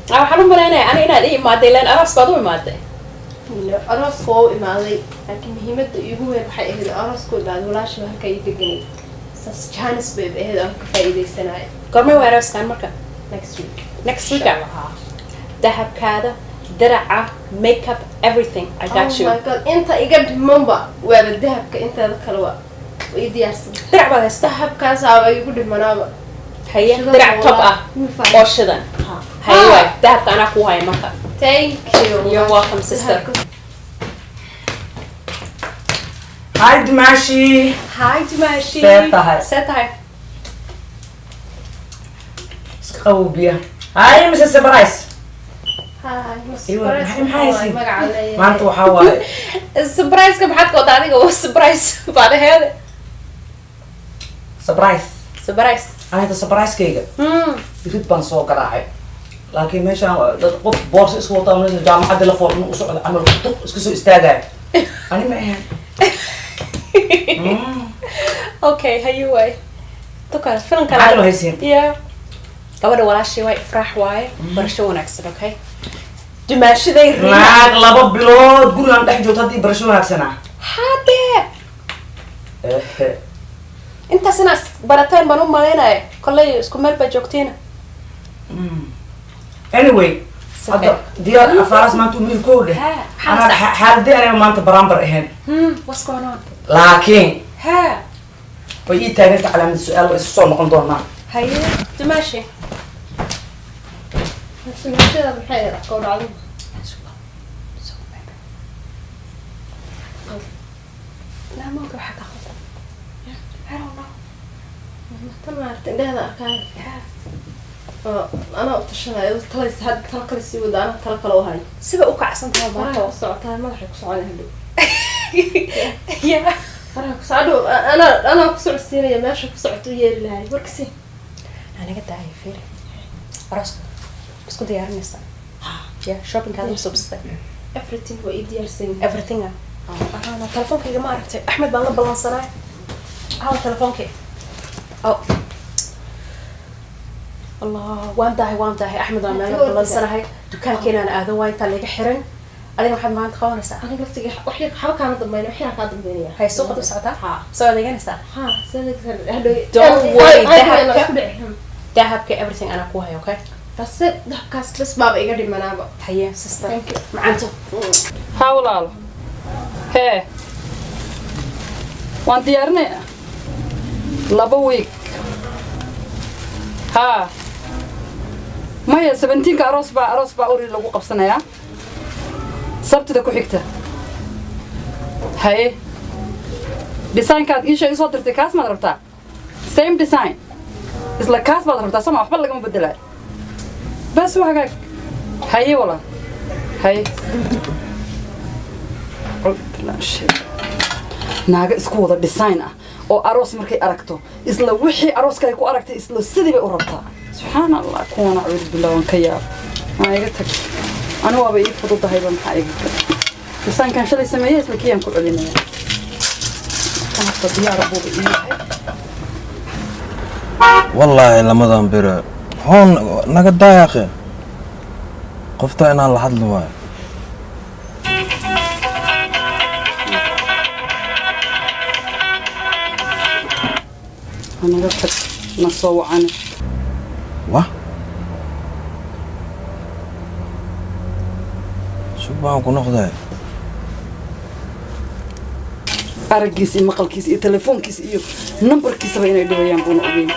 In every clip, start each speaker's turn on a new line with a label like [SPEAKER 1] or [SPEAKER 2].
[SPEAKER 1] Waxaan u malaynaya ani inaad ii imaaday leen aroos baad u imaaday.
[SPEAKER 2] Arooska waa u imaaday, laakiin muhiimadda iigu weyn waxay ahayd arooska u imaaday walaashiba halkaa ii deganay, saas chance bay ahayd aan ka faa'iidaysanayo.
[SPEAKER 1] Goormay waa arooskan marka?
[SPEAKER 2] Next week.
[SPEAKER 1] Next week. Dahabkaada, diraca, makeup, everything I got
[SPEAKER 2] Oh
[SPEAKER 1] you.
[SPEAKER 2] my God, inta iga dhimanba waaba dahabka, inteeda kale waa ii diyaarsan.
[SPEAKER 1] Dirac baad haystaa?
[SPEAKER 2] Dahabkaasaaba igu dhimanaaba.
[SPEAKER 1] Haye.
[SPEAKER 2] Shidan.
[SPEAKER 1] Dirac top ah
[SPEAKER 2] Waa
[SPEAKER 1] oo shidan. Haye waay, dahabka anaa kuu haya marka.
[SPEAKER 2] Thank you.
[SPEAKER 1] You're welcome, sister.
[SPEAKER 3] Hi, Dimashi.
[SPEAKER 1] Hi, Dimashi.
[SPEAKER 3] See tahay?
[SPEAKER 1] See tahay?
[SPEAKER 3] Iska qabow biyaha. Hi, Mrs. Surprise.
[SPEAKER 2] Hi.
[SPEAKER 3] Iwa, maxay haysiin?
[SPEAKER 2] Magaca leeyahay.
[SPEAKER 3] Maanta waxaa waaye.
[SPEAKER 1] Surprise-ka maxaad ka wadaa adiga? Waa surprise baad aheede.
[SPEAKER 3] Surprise.
[SPEAKER 1] Surprise.
[SPEAKER 3] Aniga surprise-kayga. Rid baan soo garaacay. Laakiin meeshaan dad qof boorso iska wataa, meesha jaamacadda la fool inuu u socdo camal duq iska soo istaagaya. Ani ma ahayn.
[SPEAKER 1] Okay, haye waay, tuka filanka.
[SPEAKER 3] Maxaa kaloo haysiin?
[SPEAKER 1] Yeah, gabadha walaashii waay, Ifraax waaye. Barasho wanaagsan. Okay, dumaashiday Riina.
[SPEAKER 3] Naag 2 bilood gurigaan dhex joogto haddii barasho wanaagsanaa.
[SPEAKER 1] Hadee intaas inaad barateen baan u malaynaya, kolley isku meel baa joogtiina.
[SPEAKER 3] Anyway,
[SPEAKER 1] It's okay.
[SPEAKER 3] hadda diyaar afaaras maanta umihir koo dheh.
[SPEAKER 1] Ha, maxaa
[SPEAKER 3] Anaa xaaladii aniga maanta barambar ahayn.
[SPEAKER 1] What's going on?
[SPEAKER 3] Laakiin
[SPEAKER 1] Ha.
[SPEAKER 3] way ii taaganta calaamad su-aal, waa isu soo noqon doonaa.
[SPEAKER 1] Haye, dumaashi.
[SPEAKER 2] Sumaashada maxay ahayd koo dhacdo?
[SPEAKER 1] Laamoonka waxaa ka khaldan, I don't know.
[SPEAKER 2] Tan maaragta indhaheeda arkaayo oo anaa u tashanayo, talaysa hadda talo kale sii wada, anaa talo kale u hayo.
[SPEAKER 1] Siba u kacsan tahay
[SPEAKER 2] Faraha
[SPEAKER 1] maanta.
[SPEAKER 2] ku socotaa, madaxay ku soconaya hadhow. Faraha ku socdo, anaa ku socodsiinaya meesha ku socoto u yeeri lahay warkasi.
[SPEAKER 1] Aniga daaya, fiiri, arooska isku diyaarinaysaa ya, shoppingkaada ma subsatay?
[SPEAKER 2] Everything waa ii diyaarsan yihiin.
[SPEAKER 1] Everything ah. Ana telefonkayga ma aragtay? Axmed baan la ballansanay. Awa telefonkay? Oh Allah, waan dahay, waan dahay. Axmed waan meel la ballansanahay, dukaankeenaan aado, waa intaan laga xiran. Adiga maxaad maanta qabanaysaa?
[SPEAKER 2] Aniga laftiga wax yar xaba kaama dambeynaya, wax yaraa kaa dambeynaya.
[SPEAKER 1] Hay, suuqaad u socotaa?
[SPEAKER 2] Ha.
[SPEAKER 1] Soo adeeganaysaa?
[SPEAKER 2] Ha, hadhow.
[SPEAKER 1] Don't worry, dahabka.
[SPEAKER 2] Isku dhici.
[SPEAKER 1] Dahabka, everything anaa ku hayo, okay?
[SPEAKER 2] Base dahabkaas bas baaba iga dhimanaaba.
[SPEAKER 1] Haye, sister.
[SPEAKER 2] Thank you.
[SPEAKER 1] Macanto.
[SPEAKER 4] Haa walaalo, hee, waan diyaarinayaa 2 week. Haa, maya, 17-ka aroos baa uri lagu qabsanayaa, Sabtida ku xigta. Haye, designkaad iisha isoo dirtay kaas maad rabtaa? Same design, isla kaas baad rabtaa soma? Waxba lagama bedelaayo. Bas, waa hagaag. Haye walaal, haye. Naaga isku wada design ah oo aroos markay aragto isla wixii arooska ay ku aragtay isla sidii bay u rabtaa. Subxaan Allah, kuwana acuudu billah, waan ka yaab. Maa iga tag, ani waaba ii fududahayba. Maxaa iga tag? Designkan shalay sameeyey isla kiyaan ku celinaya. Kan horta diyaar buuba ii yahay.
[SPEAKER 5] Wallaahi lamadan biro hoon naga daayaqe, qofta inaan la hadli waayo.
[SPEAKER 4] Ha, naga tag, na soo wacane.
[SPEAKER 5] Wah, sug baan ku noqday.
[SPEAKER 4] Araggiisa iyo maqalkiisa iyo telefoonkiisa iyo nambarkiisaba inay dhibayaan buuna ogeyn.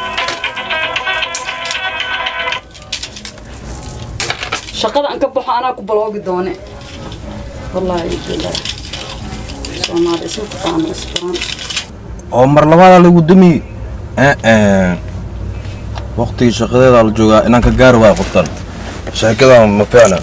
[SPEAKER 4] Shaqada aan ka baxo anaa ku baloogi doone. Wallaahi bilaahi, Soomaali isma taqaano, isbaran.
[SPEAKER 5] Oo mar labaadaa lagu dumiyey. Waqtigii shaqadeedaa la joogaa, inaan ka gaari waayo qoftan sheekadan ma fiicna.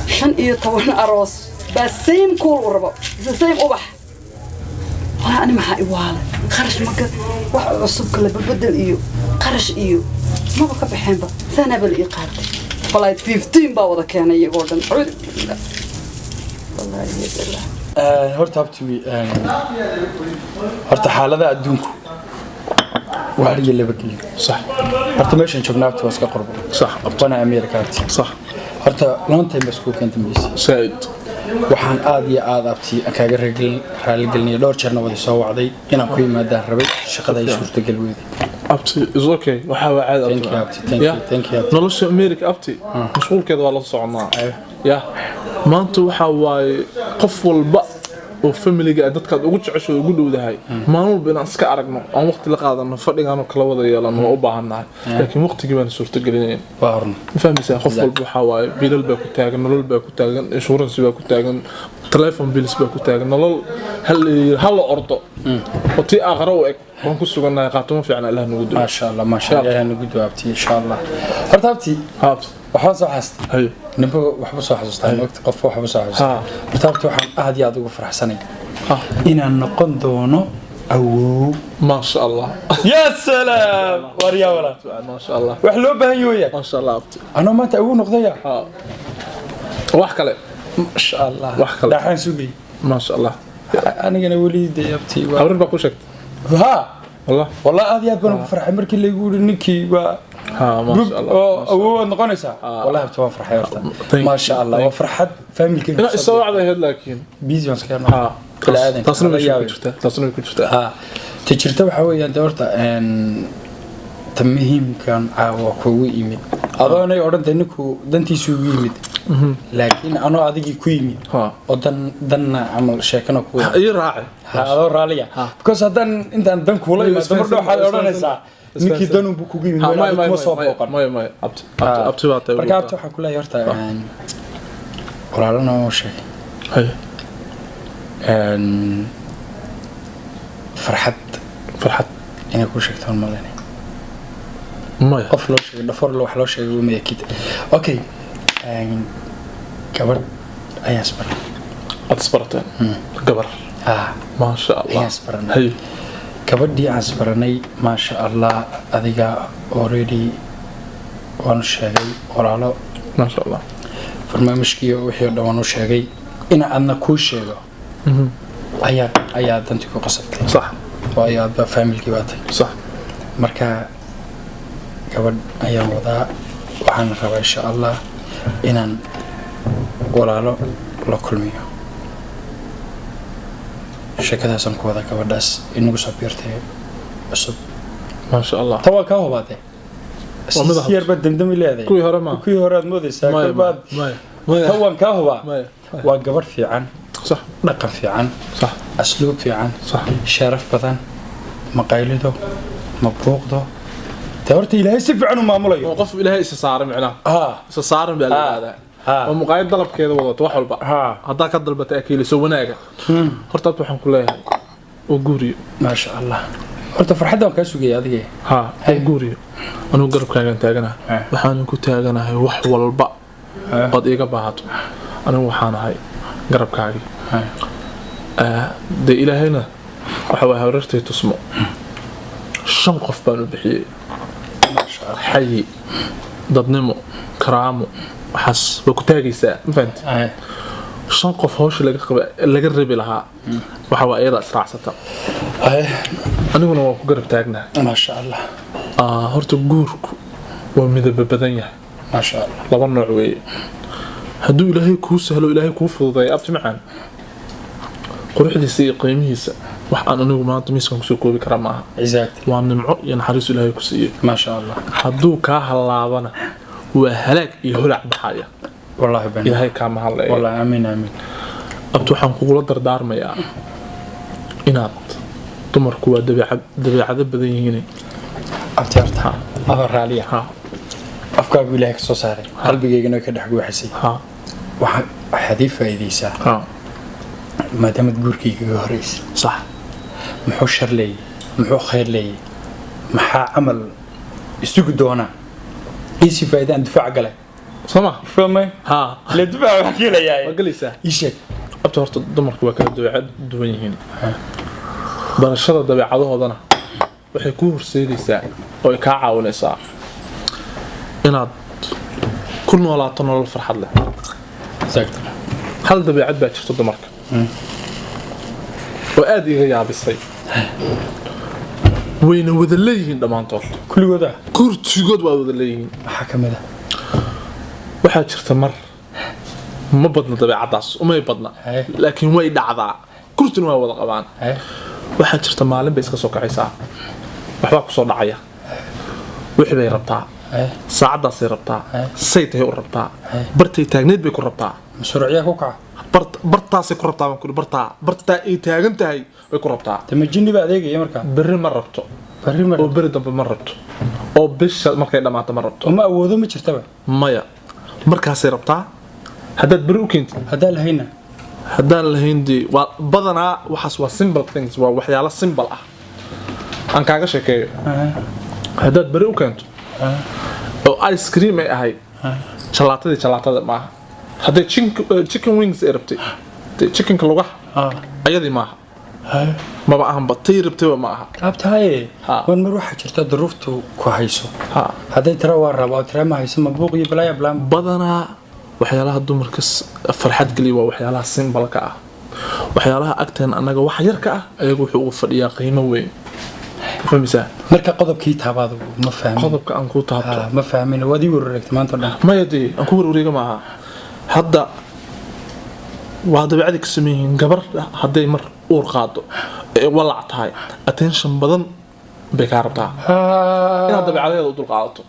[SPEAKER 4] 15 aroos baa same kuul u rabo, isla same ubax. Walaa ani maxaa iwaale kharash maka wax cusub kala babedel iyo qarash iyo maba ka baxeenba, saanaaba la ii qaatay. Flight 15 baa wada keenay iyagoo dhan. Acuudu billah. Wallaahi billah.
[SPEAKER 6] Horta abtigi, horta xaaladaha adduunku waa hariyo laba gelin.
[SPEAKER 7] Sax.
[SPEAKER 6] Horta meeshan joogna, abti, waa iska qurbo.
[SPEAKER 7] Sax.
[SPEAKER 6] Wana America, abti.
[SPEAKER 7] Sax.
[SPEAKER 6] Horta long time baa isku keenta maysi.
[SPEAKER 7] Saaid.
[SPEAKER 6] Waxaan aad iyo aad, abti, kaaga raaligelinaya, dhowr jeerna wada soo wacday inaan ku yimaadaan rabay, shaqada ay suurtagal weyday.
[SPEAKER 7] Abti, is okay, waxaa waa caadi.
[SPEAKER 6] Thank you, abti. Thank you, thank you, abti.
[SPEAKER 7] Nolosha America, abti, mashquulkeeda waa la soconaa ya. Maanta waxaa waaye qof walba oo familiga dadkaad ugu jecesho ugu dhowdahay, maalin walba inaan iska aragno, aan waqti la qaadano, fadhigaan kala wada yeelano waa u baahannahay, laakiin waqtigii baan suurtagelinayn.
[SPEAKER 6] Waa horna.
[SPEAKER 7] Ma fahmaysaa? Qof walba waxaa waaye biilal baa ku taagan, nolol baa ku taagan, insurance baa ku taagan, telephone bills baa ku taagan, nolol hal la ordo oo tii aakhiro u eg waan ku sugannahay. Qaatimo fiican Allah nagu duco.
[SPEAKER 6] Maasha Allah, maasha Allah, ilaahay nagu duco, abti, insha Allah. Horta, abti,
[SPEAKER 7] haabti,
[SPEAKER 6] waxbaan soo xasuustay.
[SPEAKER 7] Haye.
[SPEAKER 6] Ninba waxba soo xasuustaa, maogta, qof waxba soo xasuustaa. Horta, abti, waxaan aad iyo aad ugu faraxsanay inaan noqon doono awow.
[SPEAKER 7] Maasha Allah.
[SPEAKER 6] Ya salaam, war yaa walaa.
[SPEAKER 7] Maasha Allah.
[SPEAKER 6] Wax loo baahan yahay.
[SPEAKER 7] Maasha Allah, abti.
[SPEAKER 6] Anoo maanta awow noqdaya.
[SPEAKER 7] Wax kale.
[SPEAKER 6] Maasha Allah.
[SPEAKER 7] Wax kale.
[SPEAKER 6] Dhaxaan sugay.
[SPEAKER 7] Maasha Allah.
[SPEAKER 6] Anigana weli dee, abti, waa
[SPEAKER 7] Hawrin baa ku sheegtay.
[SPEAKER 6] Ha.
[SPEAKER 7] Wallah.
[SPEAKER 6] Wallah, aad iyo aad baan ugu farxay markii laygu yidhi ninkii waa
[SPEAKER 7] ha, maasha Allah.
[SPEAKER 6] Oo awow aad noqonaysaa. Wallahi, abti, waan farxay horta.
[SPEAKER 7] Thank
[SPEAKER 6] maasha Allah, waa farxad familkeyga.
[SPEAKER 7] Inaa isoo wacday ahayd laakiin.
[SPEAKER 6] Busy baan iskaga.
[SPEAKER 7] Ha, taasna way ku jirtaa, taasna way ku jirtaa.
[SPEAKER 6] Ha, ta jirta waxaa weeyaan dee horta ta muhiimkan caawa kugu yimid adoonay odhantay ninku dantiisu ugu yimid, laakiin anoo adigii ku yimid oo dan danna camal sheekana ku
[SPEAKER 7] ii raaci.
[SPEAKER 6] Ha, adoo raaliya, because haddaan intaan dan kuula imaado mar dhow waxaad odhanaysaa ninkii danunbu kugu yimid, meel adig kuma soo booqan.
[SPEAKER 7] Maya, maya, abti, abti, abti baa tahay.
[SPEAKER 6] Marka, abti, waxaan ku leeyahay horta walaalana oo sheegay
[SPEAKER 7] haye
[SPEAKER 6] farxad.
[SPEAKER 7] Farxad.
[SPEAKER 6] Inay kuu sheegtaan malaynay.
[SPEAKER 7] Maya.
[SPEAKER 6] Qof loo sheegay dhafor wax loo sheegay uma ekid. Okay, gabadh ayaan isbaranay.
[SPEAKER 7] Aad isbarateen gabar?
[SPEAKER 6] Ah.
[SPEAKER 7] Maasha Allah.
[SPEAKER 6] Ayaan isbaranay.
[SPEAKER 7] Haye.
[SPEAKER 6] Gabadhii aan isbaranay, maasha Allah, adiga already waanu sheegay walaalo.
[SPEAKER 7] Maasha Allah.
[SPEAKER 6] Barnaamijkii wixii oo dhan waanu sheegay, ina adna kuu sheego ayaa dantii ku qasabtay.
[SPEAKER 7] Sax.
[SPEAKER 6] Waayo aadba familkii baa tay.
[SPEAKER 7] Sax.
[SPEAKER 6] Marka gabadh ayaan wadaa, waxaan rabaa insha Allah inaan walaalo la kulmiyo. Sheekadaasaan ku wadaa, gabadhaas inagu soo biirtay cusub.
[SPEAKER 7] Maasha Allah.
[SPEAKER 6] Ta waa kaa hubaatee.
[SPEAKER 7] Waa mid
[SPEAKER 6] si yar baad damdami leedahay.
[SPEAKER 7] Kuwii hore ma
[SPEAKER 6] Kuwii hore aad moodaysaa.
[SPEAKER 7] Maya.
[SPEAKER 6] Kolbaad
[SPEAKER 7] maya, maya.
[SPEAKER 6] Ta waan kaa hubaa.
[SPEAKER 7] Maya.
[SPEAKER 6] Waa gabadh fiican.
[SPEAKER 7] Sax.
[SPEAKER 6] Dhaqan fiican.
[SPEAKER 7] Sax.
[SPEAKER 6] Asluub fiican.
[SPEAKER 7] Sax.
[SPEAKER 6] Sharaf badan, ma qaylido, ma buuqdo. Dee horta Ilaahay si fiican u maamulayo.
[SPEAKER 7] Waa qof Ilaahay isa saaray micnaha. Isa saaran baa la yidhahdaa. Oo muqaayad dalabkeeda wadato wax walba haddaa ka dalbata akiiliso wanaaga. Horta, abta, waxaan ku leeyahay oo guuriyo.
[SPEAKER 6] Maasha Allah, horta farxadda waan kaa sugaya adiga.
[SPEAKER 7] Ha, oo guuriyo. Anugu garabkaagaan taaganahay, waxaanan ku taaganahay wax walba ood iiga baahato. Anigu waxaan ahay garabkaagii. Dee Ilaahayna waxa waay hareertay tusmo, shan qof baan u bixiyey: xayi, dadnimo, karaamo. Waxaas waa ku taagaysaa, ma fahanti? Shan qof hawsha laga qaba laga rabi lahaa waxa waa iyada israacsata. Aniguna waan ku garab taagnahay.
[SPEAKER 6] Maasha Allah.
[SPEAKER 7] Horta guurku waa midaba badan yahay.
[SPEAKER 6] Maasha Allah.
[SPEAKER 7] Laba nooc weeye. Hadduu Ilaahay kuu sahlo, Ilaahay kuu fududeeyo, abti macaan, quruxdiisa iyo qiimihiisa wax aan anigu maanta miiskan kusoo koobi karaa maaha.
[SPEAKER 6] Exactly.
[SPEAKER 7] Waa nimco iyo naxariis Ilaahay ku siiyey.
[SPEAKER 6] Maasha Allah.
[SPEAKER 7] Hadduu kaa hallaabana waa halaag iyo holac baxaya.
[SPEAKER 6] Wallahi been.
[SPEAKER 7] Ilaahay kaama hadlaya.
[SPEAKER 6] Wallahi, amiin, amiin.
[SPEAKER 7] Abti, waxaan kugula dardaarmayaa inaad dumarku waa dabeecado badan yihiin.
[SPEAKER 6] Abti, horta adoo raaliya, afkaagu Ilaahay ka soo saaray, qalbigaygana way ka dhex guuxisay. Waxaad ii faa'iidaysaa maadaamaad guurkayga iga horeysay.
[SPEAKER 7] Sax.
[SPEAKER 6] Muxuu shar leeyay, muxuu khayr leeyay, maxaa camal isugu doonaa? Iisii faa'iida aan difaac galay.
[SPEAKER 7] Soo ma?
[SPEAKER 6] Fahmay?
[SPEAKER 7] Ha.
[SPEAKER 6] Ile difaac wax gelayaa.
[SPEAKER 7] Waa gelaysaa.
[SPEAKER 6] Ii sheeg.
[SPEAKER 7] Abta, horta dumarku waa kala dabeecad duwan yihiin. Barashada dabeecadahoodana waxay kuu horseedaysaa oo ay kaa caawinaysaa inaad ku Ku noolaato nolol farxad leh. Hal dabeecad baa jirta dumarka oo aad iga yaabisay, wayna wada leeyihiin dhammaantood.
[SPEAKER 6] Kulligooda?
[SPEAKER 7] Kurtigood waa wada leeyihiin.
[SPEAKER 6] Maxaa ka mid ah?
[SPEAKER 7] Waxaa jirta mar, ma badna dabeecaddaas, umay badna, laakiin way dhacdaa, kurtina waa wada qabaan. Waxaa jirta maalin bay iska soo kacaysaa, waxbaa kusoo dhacaya, wixii bay rabtaa, saacaddaasay rabtaa, say tahay u rabtaa, bartay taagneed bay ku rabtaa.
[SPEAKER 6] Mashruucyaa ku kaca?
[SPEAKER 7] Bartaasay ku rabtaa baan kuri, bartaa ay taagan tahay bay ku rabtaa.
[SPEAKER 6] Tama jinni baa adeegaya markaa.
[SPEAKER 7] Berri ma rabto.
[SPEAKER 6] Berri ma
[SPEAKER 7] oo beri dambe ma rabto, oo bisha markay dhammaato ma rabto.
[SPEAKER 6] Oo ma awoodo, ma jirtaba.
[SPEAKER 7] Maya, markaasay rabtaa. Haddaad beri u keentid.
[SPEAKER 6] Haddaan lahayna?
[SPEAKER 7] Haddaan lahayn dee waa badanaa waxaas waa simple things, waa waxyaalo simple ah. Aan kaaga sheekeeyo. Haddaad beri u keento oo ice cream ay ahayd, jalaatadii jalaatada maaha. Hadday chicken wings ay rabtay, dee chickenka lugaha ayadii maaha, maba ahanba, tay rabtayba ma aha.
[SPEAKER 6] Abtahaye, wan mar waxaa jirta duruuftu ku hayso. Hadday tira waa rabaa oo tira ma hayso, ma buuq iyo balaaya blaan.
[SPEAKER 7] Badanaa waxyaalaha dumarka farxad geliya waa waxyaalaha simbalka ah, waxyaalaha agteen annaga wax yarka ah, ayagu wuxuu ugu fadhiyaa qiimo weyn. Ma fahmaysaa?
[SPEAKER 6] Marka qodobkii taabaad, ma fahmin.
[SPEAKER 7] Qodobka aan kuu taabto.
[SPEAKER 6] Ma fahmin, waad ii warwareegtay maanta o dhan.
[SPEAKER 7] Maya, dee aan ku warwareega maaha. Hadda waa dabeecadii ka sameeyihiin. Gabar hadday mar uur qaado ee walac tahay, attention badan bay kaa rabtaa inaad dabeecadeeda u dulqaadato.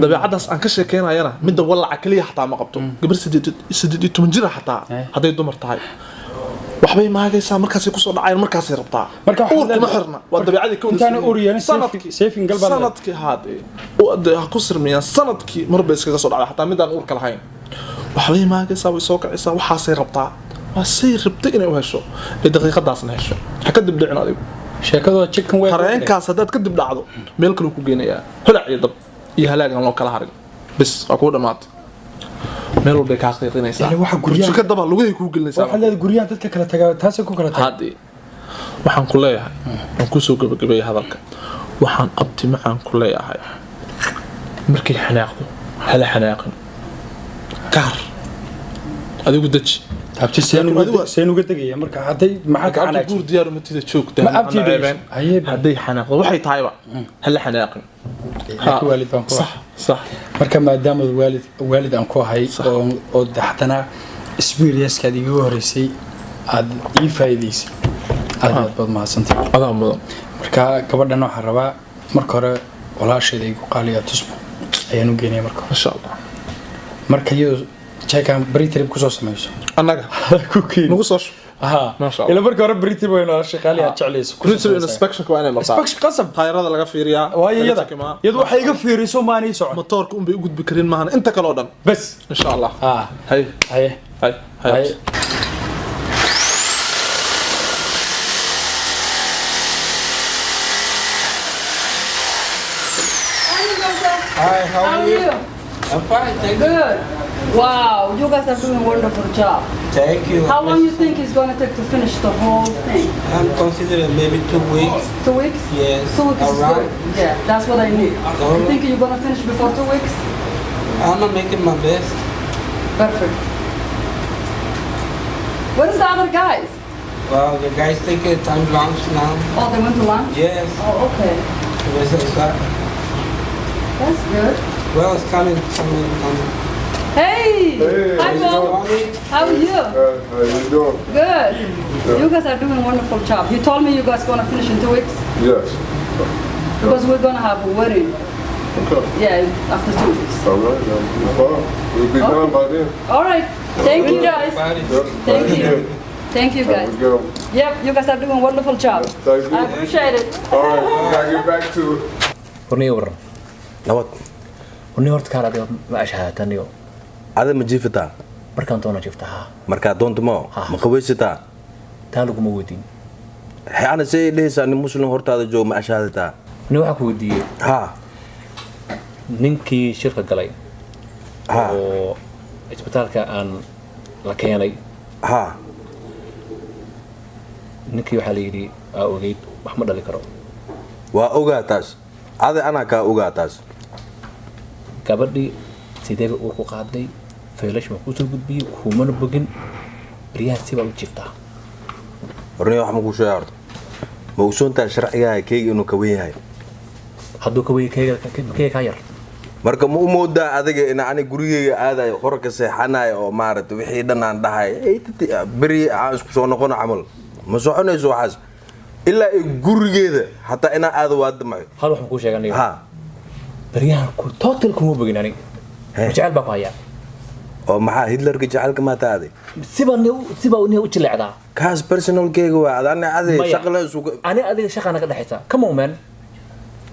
[SPEAKER 7] Dabeecadaas aan ka sheekeynayana midda walaca keliya xataa ma qabto. Gabar 18 jira xataa hadday dumar tahay, waxbay maagaysaa, markaasay kusoo dhacayaan, markaasay rabtaa.
[SPEAKER 6] Marka waxaad
[SPEAKER 7] Uur kuma
[SPEAKER 6] leedahay-
[SPEAKER 7] xirna, waa dabeecadii ka wada
[SPEAKER 6] Intaana
[SPEAKER 7] sameeyeen.
[SPEAKER 6] uur yeelin, saving gal baad leedahay.
[SPEAKER 7] Sanadkii haadee dee ha ku sirmiyaan, sanadkii mar bay iskaga soo dhacday xataa midaan uurka lahayn. Waxbay maagaysaa, way soo kacaysaa, waxaasay rabtaa, waa say rabtay inay u hesho ee daqiiqadaasna hesho. Ha ka dib dhicin adigu.
[SPEAKER 6] Sheekadu waa chicken way.
[SPEAKER 7] Tareenkaas haddaad ka dib dhacdo, meel kale ku geenayaa, holac iyo dab iyo halaag aan loo kala harin. Bis waa kuu dhamaatay, meel walbay kaa qiiqinaysaa.
[SPEAKER 6] Yani waxa guryaha-
[SPEAKER 7] Burjiko daba lugahay kuu gelinaysaa.
[SPEAKER 6] Waxaad leedahay guryahan dadka kala tagaa taasay ku kala tagaa.
[SPEAKER 7] Haddii waxaan ku leeyahay, waan kusoo gabagabeeyay hadalka, waxaan abti macaan ku leeyahay, markay xanaaqdo hala xanaaqin, kaar adigu deji.
[SPEAKER 6] Abti, seen uga degaya marka hadday maxaa ka
[SPEAKER 7] Abti
[SPEAKER 6] xanaajin?
[SPEAKER 7] Guur diyaar uma tida, joog.
[SPEAKER 6] Ma abti dhegeyso. Haye.
[SPEAKER 7] Hadday xanaaqdo, waxay tahayba hala xanaaqin.
[SPEAKER 6] Laakiin waalid baan ku
[SPEAKER 7] Sax, sax.
[SPEAKER 6] Marka maadaama waalid aan ku ahay oo haddana experience-kaad igaga horeysay aad ii faa'iidaysay, aad iyo aad baad mahadsantay.
[SPEAKER 7] Adaa mudan.
[SPEAKER 6] Marka gabadhan waxaan rabaa marka hore walaasheeda igu qaaliya Tusmo ayaan u geynaya marka hore.
[SPEAKER 7] Masha Allah.
[SPEAKER 6] Marka iyadoo jeekaan beri trip kusoo samayso
[SPEAKER 7] annaga
[SPEAKER 6] ku keeni.
[SPEAKER 7] Nagu soo shub.
[SPEAKER 6] Aha.
[SPEAKER 7] Masha Allah.
[SPEAKER 6] Ila marka hore beri trip waynu walaashay qaali aad jeclayso kusoo
[SPEAKER 7] Principal
[SPEAKER 6] samaysaa.
[SPEAKER 7] Inspection waa inay martaa.
[SPEAKER 6] Inspection qasab.
[SPEAKER 7] Taayirada laga fiiriyaa.
[SPEAKER 6] Waayo
[SPEAKER 7] laga
[SPEAKER 6] iyada
[SPEAKER 7] chekimaa.
[SPEAKER 6] Iyadu waxay iga fiiriso maanay socon.
[SPEAKER 7] Matoorka unbay u gudbi karin maahan, inta kale oo dhan.
[SPEAKER 6] Bas.
[SPEAKER 7] Insha Allah.
[SPEAKER 6] Ah.
[SPEAKER 7] Hay.
[SPEAKER 6] Haye.
[SPEAKER 7] Hay hay.
[SPEAKER 6] Haye.
[SPEAKER 8] Hi, how are you? I'm fine, thank you.
[SPEAKER 4] Good. Wow, you guys are doing a wonderful job.
[SPEAKER 8] Thank you.
[SPEAKER 4] How long you think it's going to take to finish the whole thing?
[SPEAKER 8] I'm considering maybe 2 weeks.
[SPEAKER 4] 2 weeks?
[SPEAKER 8] Yes.
[SPEAKER 4] 2 weeks is
[SPEAKER 8] Around.
[SPEAKER 4] good. Yeah, that's what I need. You think you're going to finish before 2 weeks?
[SPEAKER 8] I'm making my best.
[SPEAKER 4] Perfect. Where's the other guys?
[SPEAKER 8] Well, the guys taking time lunch now.
[SPEAKER 4] Oh, they went to lunch?
[SPEAKER 8] Yes.
[SPEAKER 4] Oh, okay. That's good.
[SPEAKER 8] Well, it's coming, coming, coming.
[SPEAKER 4] Hey!
[SPEAKER 9] Hey,
[SPEAKER 4] Hi,
[SPEAKER 9] how you
[SPEAKER 4] Bob.
[SPEAKER 9] doing?
[SPEAKER 4] How are you?
[SPEAKER 9] How you doing?
[SPEAKER 4] Good.
[SPEAKER 9] Yeah.
[SPEAKER 4] You guys are doing a wonderful job. You told me you guys gonna finish in 2 weeks
[SPEAKER 9] Yes.
[SPEAKER 4] because we're gonna have a wedding.
[SPEAKER 9] Okay.
[SPEAKER 4] Yeah, after 2 weeks.
[SPEAKER 9] All right. That'll be fine. We'll be done by then.
[SPEAKER 4] All right. Thank you, guys.
[SPEAKER 9] Yep.
[SPEAKER 4] Thank you. Thank you,
[SPEAKER 9] Have
[SPEAKER 4] guys.
[SPEAKER 9] a good one.
[SPEAKER 4] Yep, you guys are doing a wonderful job.
[SPEAKER 9] Thank you.
[SPEAKER 4] I appreciate it.
[SPEAKER 9] All right. We gotta get back to it.
[SPEAKER 10] Warniyo, waran.
[SPEAKER 5] Nabad.
[SPEAKER 10] Warniyo, horta kaan adiga ma ashahaataniyo?
[SPEAKER 5] Ada ma jiifataa?
[SPEAKER 10] Markaan doona jiifta, haa.
[SPEAKER 5] Markaa doonta ma ma qabaysataa?
[SPEAKER 10] Taa laguma weydiin.
[SPEAKER 5] Ana see dhehaysaa nin muslim hortaada jooga ma ashaadataa?
[SPEAKER 10] Nin waxaan ku weydiiyey.
[SPEAKER 5] Ha.
[SPEAKER 10] Ninkii shirka galay oo isbitaalka aan la keenay,
[SPEAKER 5] ha,
[SPEAKER 10] ninkii waxaa la yidhi aa ogeyd wax ma dhali karo.
[SPEAKER 5] Waa ogaa taas, ada anaa kaa ogaa taas.
[SPEAKER 10] Gabadhii Sideeba uur ku qaaday? Faylash ma kusoo gudbiyey? Kumana bogin baryahan, si baa u jiiftaa.
[SPEAKER 5] Horniyo, wax ma kuu sheega horta? Ma ogsoontahay sharcigaha keyga inuu ka wen yahay?
[SPEAKER 10] Hadduu ka weyn, keyga keyga kaa yar.
[SPEAKER 5] Marka ma u moodaa adiga in ani gurigeyga aadayo, qorka seexanayo oo maaragtay wixii dhan aan dhahay, "Ey, beri aan isku soo noqono" camal? Ma soconayso waxaas ilaa ay gurigeeda xataa inaan aado waa damcayo.
[SPEAKER 10] Hal wax ma kuu sheega aniga?
[SPEAKER 5] Ha.
[SPEAKER 10] Baryahan ku total kuma bogin aniga. Jecel baa ku hayaa.
[SPEAKER 5] Oo maxaa Hitlerka jecelka maa aaday?
[SPEAKER 10] Sibaa ni u jileecdaa.
[SPEAKER 5] Kaas personalkeyga waa adani adi.
[SPEAKER 10] Maya.
[SPEAKER 5] Shaqala isugu
[SPEAKER 10] Ani adiga shaqa naga dhexaysa, come on man.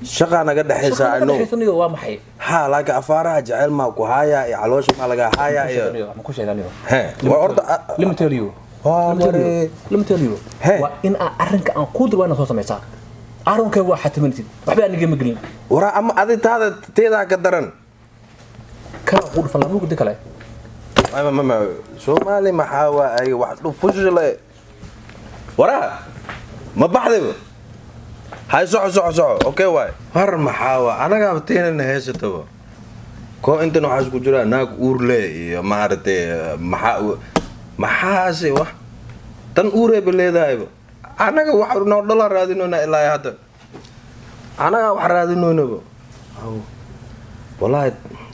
[SPEAKER 5] Shaqaa naga dhexaysa.
[SPEAKER 10] Shaqa
[SPEAKER 5] I
[SPEAKER 10] naga
[SPEAKER 5] know.
[SPEAKER 10] dhexaysa niyo, waa maxay?
[SPEAKER 5] Ha, laakiin afaaraha jecel maa ku haaya iyo caloosha maa laga haaya iyo
[SPEAKER 10] Ma ku sheega aniga?
[SPEAKER 5] He, waa horta.
[SPEAKER 10] Let me tell you.
[SPEAKER 5] Waa
[SPEAKER 10] Let me tell you.
[SPEAKER 5] mare.
[SPEAKER 10] Let me tell you. Waa in aan arrinka aan kuu dir, waa inaad soo samaysaa. Arrinka waa xatimanaysid. Waxba aniga ma gelin.
[SPEAKER 5] Waraa, ama adi taada teedaa ka daran.
[SPEAKER 10] Kana kuu dhufan lama gudi kale.
[SPEAKER 5] Ma Soomaali maxaa waa ay wax dhufushile? Waraa, ma baxdayba? Hay, soco soco soco. Okay waay. Har, maxaa waa anagaaba teenana heysataba koo intan waxaa isku jiraa naag uur le iyo maaragtay maxaa maxaase wax tan uureeba leedahayba. Anaga wax noo dhala raadinoyna ilaa hadda, anaga wax raadinoynaba wallaahi.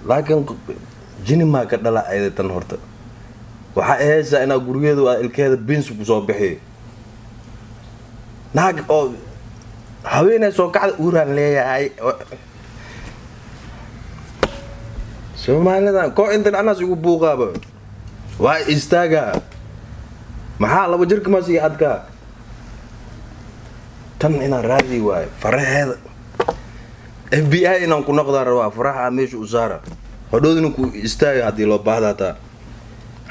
[SPEAKER 5] Laakiin jini maa ka dhala ayada tan horta. Waxaa ahaysaa inaa gurigeedu aa ilkeeda bins kusoo bixiyo. Naag oo haweeney soo kacda, uuraan leeyahay. Soomaalidan koo intan anaas igu buuqaaba waa istaagaa. Maxaa laba jirka maas iyo adkaa tan inaan raadi waayo faraheeda. FBI inaan ku noqdaan rabaa. Faraha meesha u saara, hodhowdina ku istaaga haddii loo baahda, hataa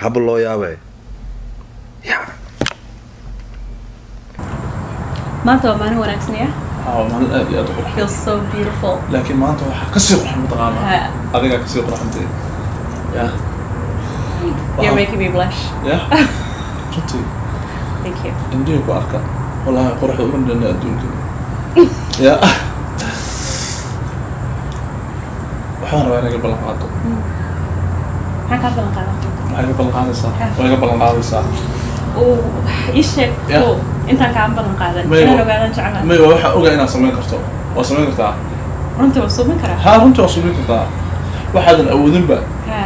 [SPEAKER 5] haba loo yaabay ya.
[SPEAKER 1] Maanta waa maalin wanaagsan ya.
[SPEAKER 7] Haa, waa maalin aad iyo aad u qurxan.
[SPEAKER 1] Feels so beautiful.
[SPEAKER 7] Laakiin maanta waxaa kasii qurxan, mataqaanaa?
[SPEAKER 1] Ha.
[SPEAKER 7] Adigaa kasii qurxantay ya.
[SPEAKER 1] You're making me blush.
[SPEAKER 7] Ya, runtii.
[SPEAKER 1] Thank you.
[SPEAKER 7] Indhihii ku arka wallahi quruxda uma dhanna adduunka ya. Waxaan rabaa inay iga ballan qaado.
[SPEAKER 1] Maxaan kaa ballan qaadaa?
[SPEAKER 7] Maxay iga ballan qaadaysaa?
[SPEAKER 1] Ha.
[SPEAKER 7] Waa iga ballan qaadaysaa.
[SPEAKER 1] Uu ii sheeg.
[SPEAKER 7] Yeah.
[SPEAKER 1] Kow intaan kaa ballan qaadan
[SPEAKER 7] May
[SPEAKER 1] inaan ogaadan jeclaan.
[SPEAKER 7] May, waa waxaan ogaa inaad samayn karto. Waa samayn kartaa.
[SPEAKER 1] Runtii waa suubin karaa.
[SPEAKER 7] Haa, runtii waa samayn kartaa. Waxaadan awoodinba
[SPEAKER 1] Ha.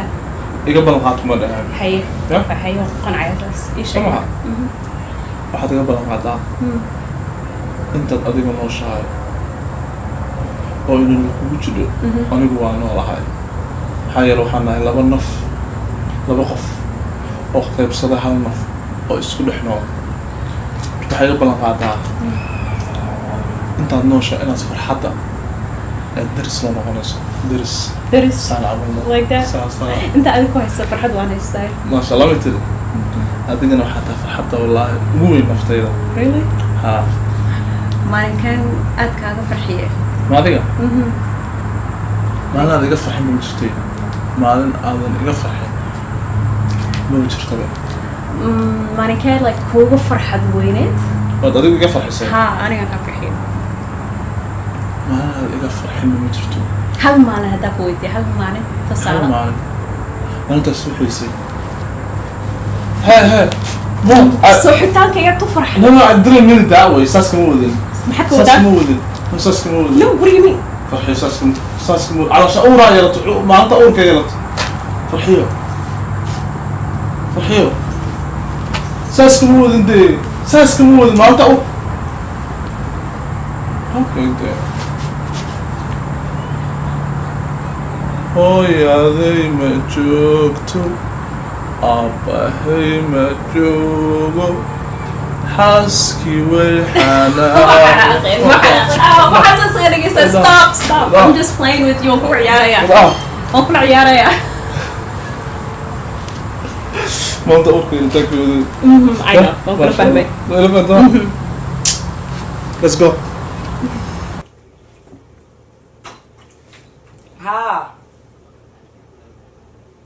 [SPEAKER 7] iga ballan qaad kuma dhahaan.
[SPEAKER 1] Haye.
[SPEAKER 7] Yeah.
[SPEAKER 1] Haye, waan ku qancaya taas. Ii sheeg.
[SPEAKER 7] Soo maha? Waxaad iga ballan qaadaa intaad adiga nooshahay oo inuu kugu jiro, anigu waa noolahay. Maxaa yeele waxaan nahay laba naf, laba qof oo qaybsada hal naf oo isku dhex nool. Marka waxay iga ballan qaadaa intaad nooshahay inaad farxadda aad deris la noqonayso, deris.
[SPEAKER 1] Deris.
[SPEAKER 7] Saan camalno.
[SPEAKER 1] Like that.
[SPEAKER 7] Saas.
[SPEAKER 1] Inta adiga ku haysta farxad waan haystaa.
[SPEAKER 7] Maasha Allah, way tiri. Adigana waxaa tahay farxadda wallaahi ugu weyn naftayda.
[SPEAKER 1] Really?
[SPEAKER 7] Haa.
[SPEAKER 1] Maalinkan aad kaaga farxiye?
[SPEAKER 7] Ma adiga? Maalin aad iga farxin ma jirtay. Maalin aadan iga farxin maba jirtaba.
[SPEAKER 1] Maalinkee like kuugu farxad weyneed?
[SPEAKER 7] Waad adigu iga farxisay?
[SPEAKER 1] Ha, anigan kaa farxiye.
[SPEAKER 7] Maalin aad iga farxin ma jirto.
[SPEAKER 1] Hal maalin haddaa ku weydiiya, hal maalin
[SPEAKER 7] Hal
[SPEAKER 1] tusaale.
[SPEAKER 7] maalin, maalintaas wuxuysay he he mo.
[SPEAKER 1] Suuxitaanka iyaad ku farxay.
[SPEAKER 7] No, I didn't mean it that way. Saas kama wadin.
[SPEAKER 1] Maxaad ka
[SPEAKER 7] Saas
[SPEAKER 1] wadaa?
[SPEAKER 7] kama wadin. No, saas kama wadin.
[SPEAKER 1] No, what do you mean?
[SPEAKER 7] Farxiyo, saas kama wadin. Caloosha uuraa yeelato, maalinta uurka yeelato. Farxiyo, farxiyo, saas kama wadin dee, saas kama wadin. Maalinta uur, okay dee. Hooyaday ma joogto, aabbahay ma joogo, xaaskii way xanaaqay.
[SPEAKER 1] Waxaas isaga dhegeysta. Stop, stop, I'm just playing with you. Waan ku ciyaarayaa, waan kula ciyaarayaa.
[SPEAKER 7] Maanta uurka intaa ka waday.
[SPEAKER 1] I know, waan kula fahmay.
[SPEAKER 7] Waa ila fahamtay. Let's go.
[SPEAKER 3] Haa,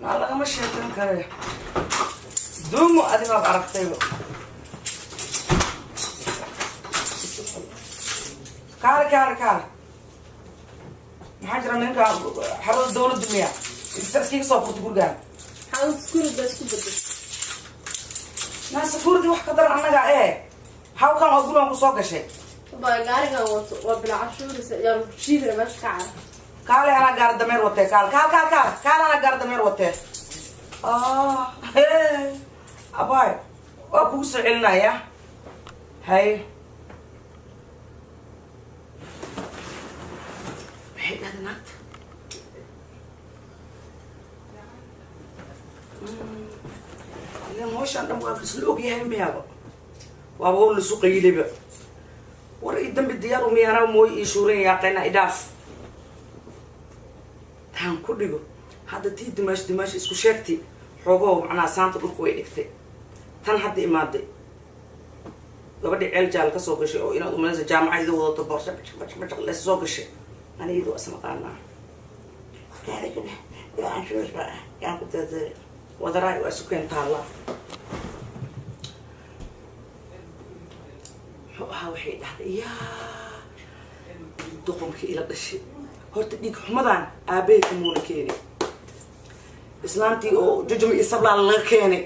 [SPEAKER 3] maa lagama sheekan kare. Duumo, adigaad aragtayba. Kaale kaale kaale, maxaa jira? Ninka xarada dawladda miya? Iskaga soo furta gurigaan.
[SPEAKER 2] Maxaa security baa isku bedel?
[SPEAKER 3] Naa security wax ka daran annaga ee. How come oo gurigaan ku soo gashay?
[SPEAKER 2] Baa gaarigan wato waa bilaa cashuurisa yaa jiidana meesha ka cara.
[SPEAKER 3] Kaale, anaa gaar dameer watee. Kaal, kaal, kaal, kaal, kaal, anaa gaar dameer watee. Ah, abaay, waa kugu soo celinaya. Hay, maxay dhahday naagta? Ilan hawshaan dhan waa isla ogyahay miyaaba? Waaba oo lasu qayilayba. War ii dambi diyaar umiyaana mooy ii shuuran yaaqayna idhaaf taan ku dhigo. Hadda tii dimaash dimaash isku sheegtay, xoogoo macnaha saanta dhulka way dhigtay. Tan hadda imaaday, gabadhii ceel jaal ka soo gashay oo inaad umalaysa jaamacad ida wadato, boorso bajaq bajaq bajaq lees soo gashay, ani iyadoo isnaqaanaa yaan ku dadaray wadaraay waa isu keen taallaa. Muxuu ahaa? Waxay dhahday yaa doqonkii ila dhashay. Horta dhiig xumadan aabahay kamuuna keenay, islaantii oo jujum iyo sablaal laga keenay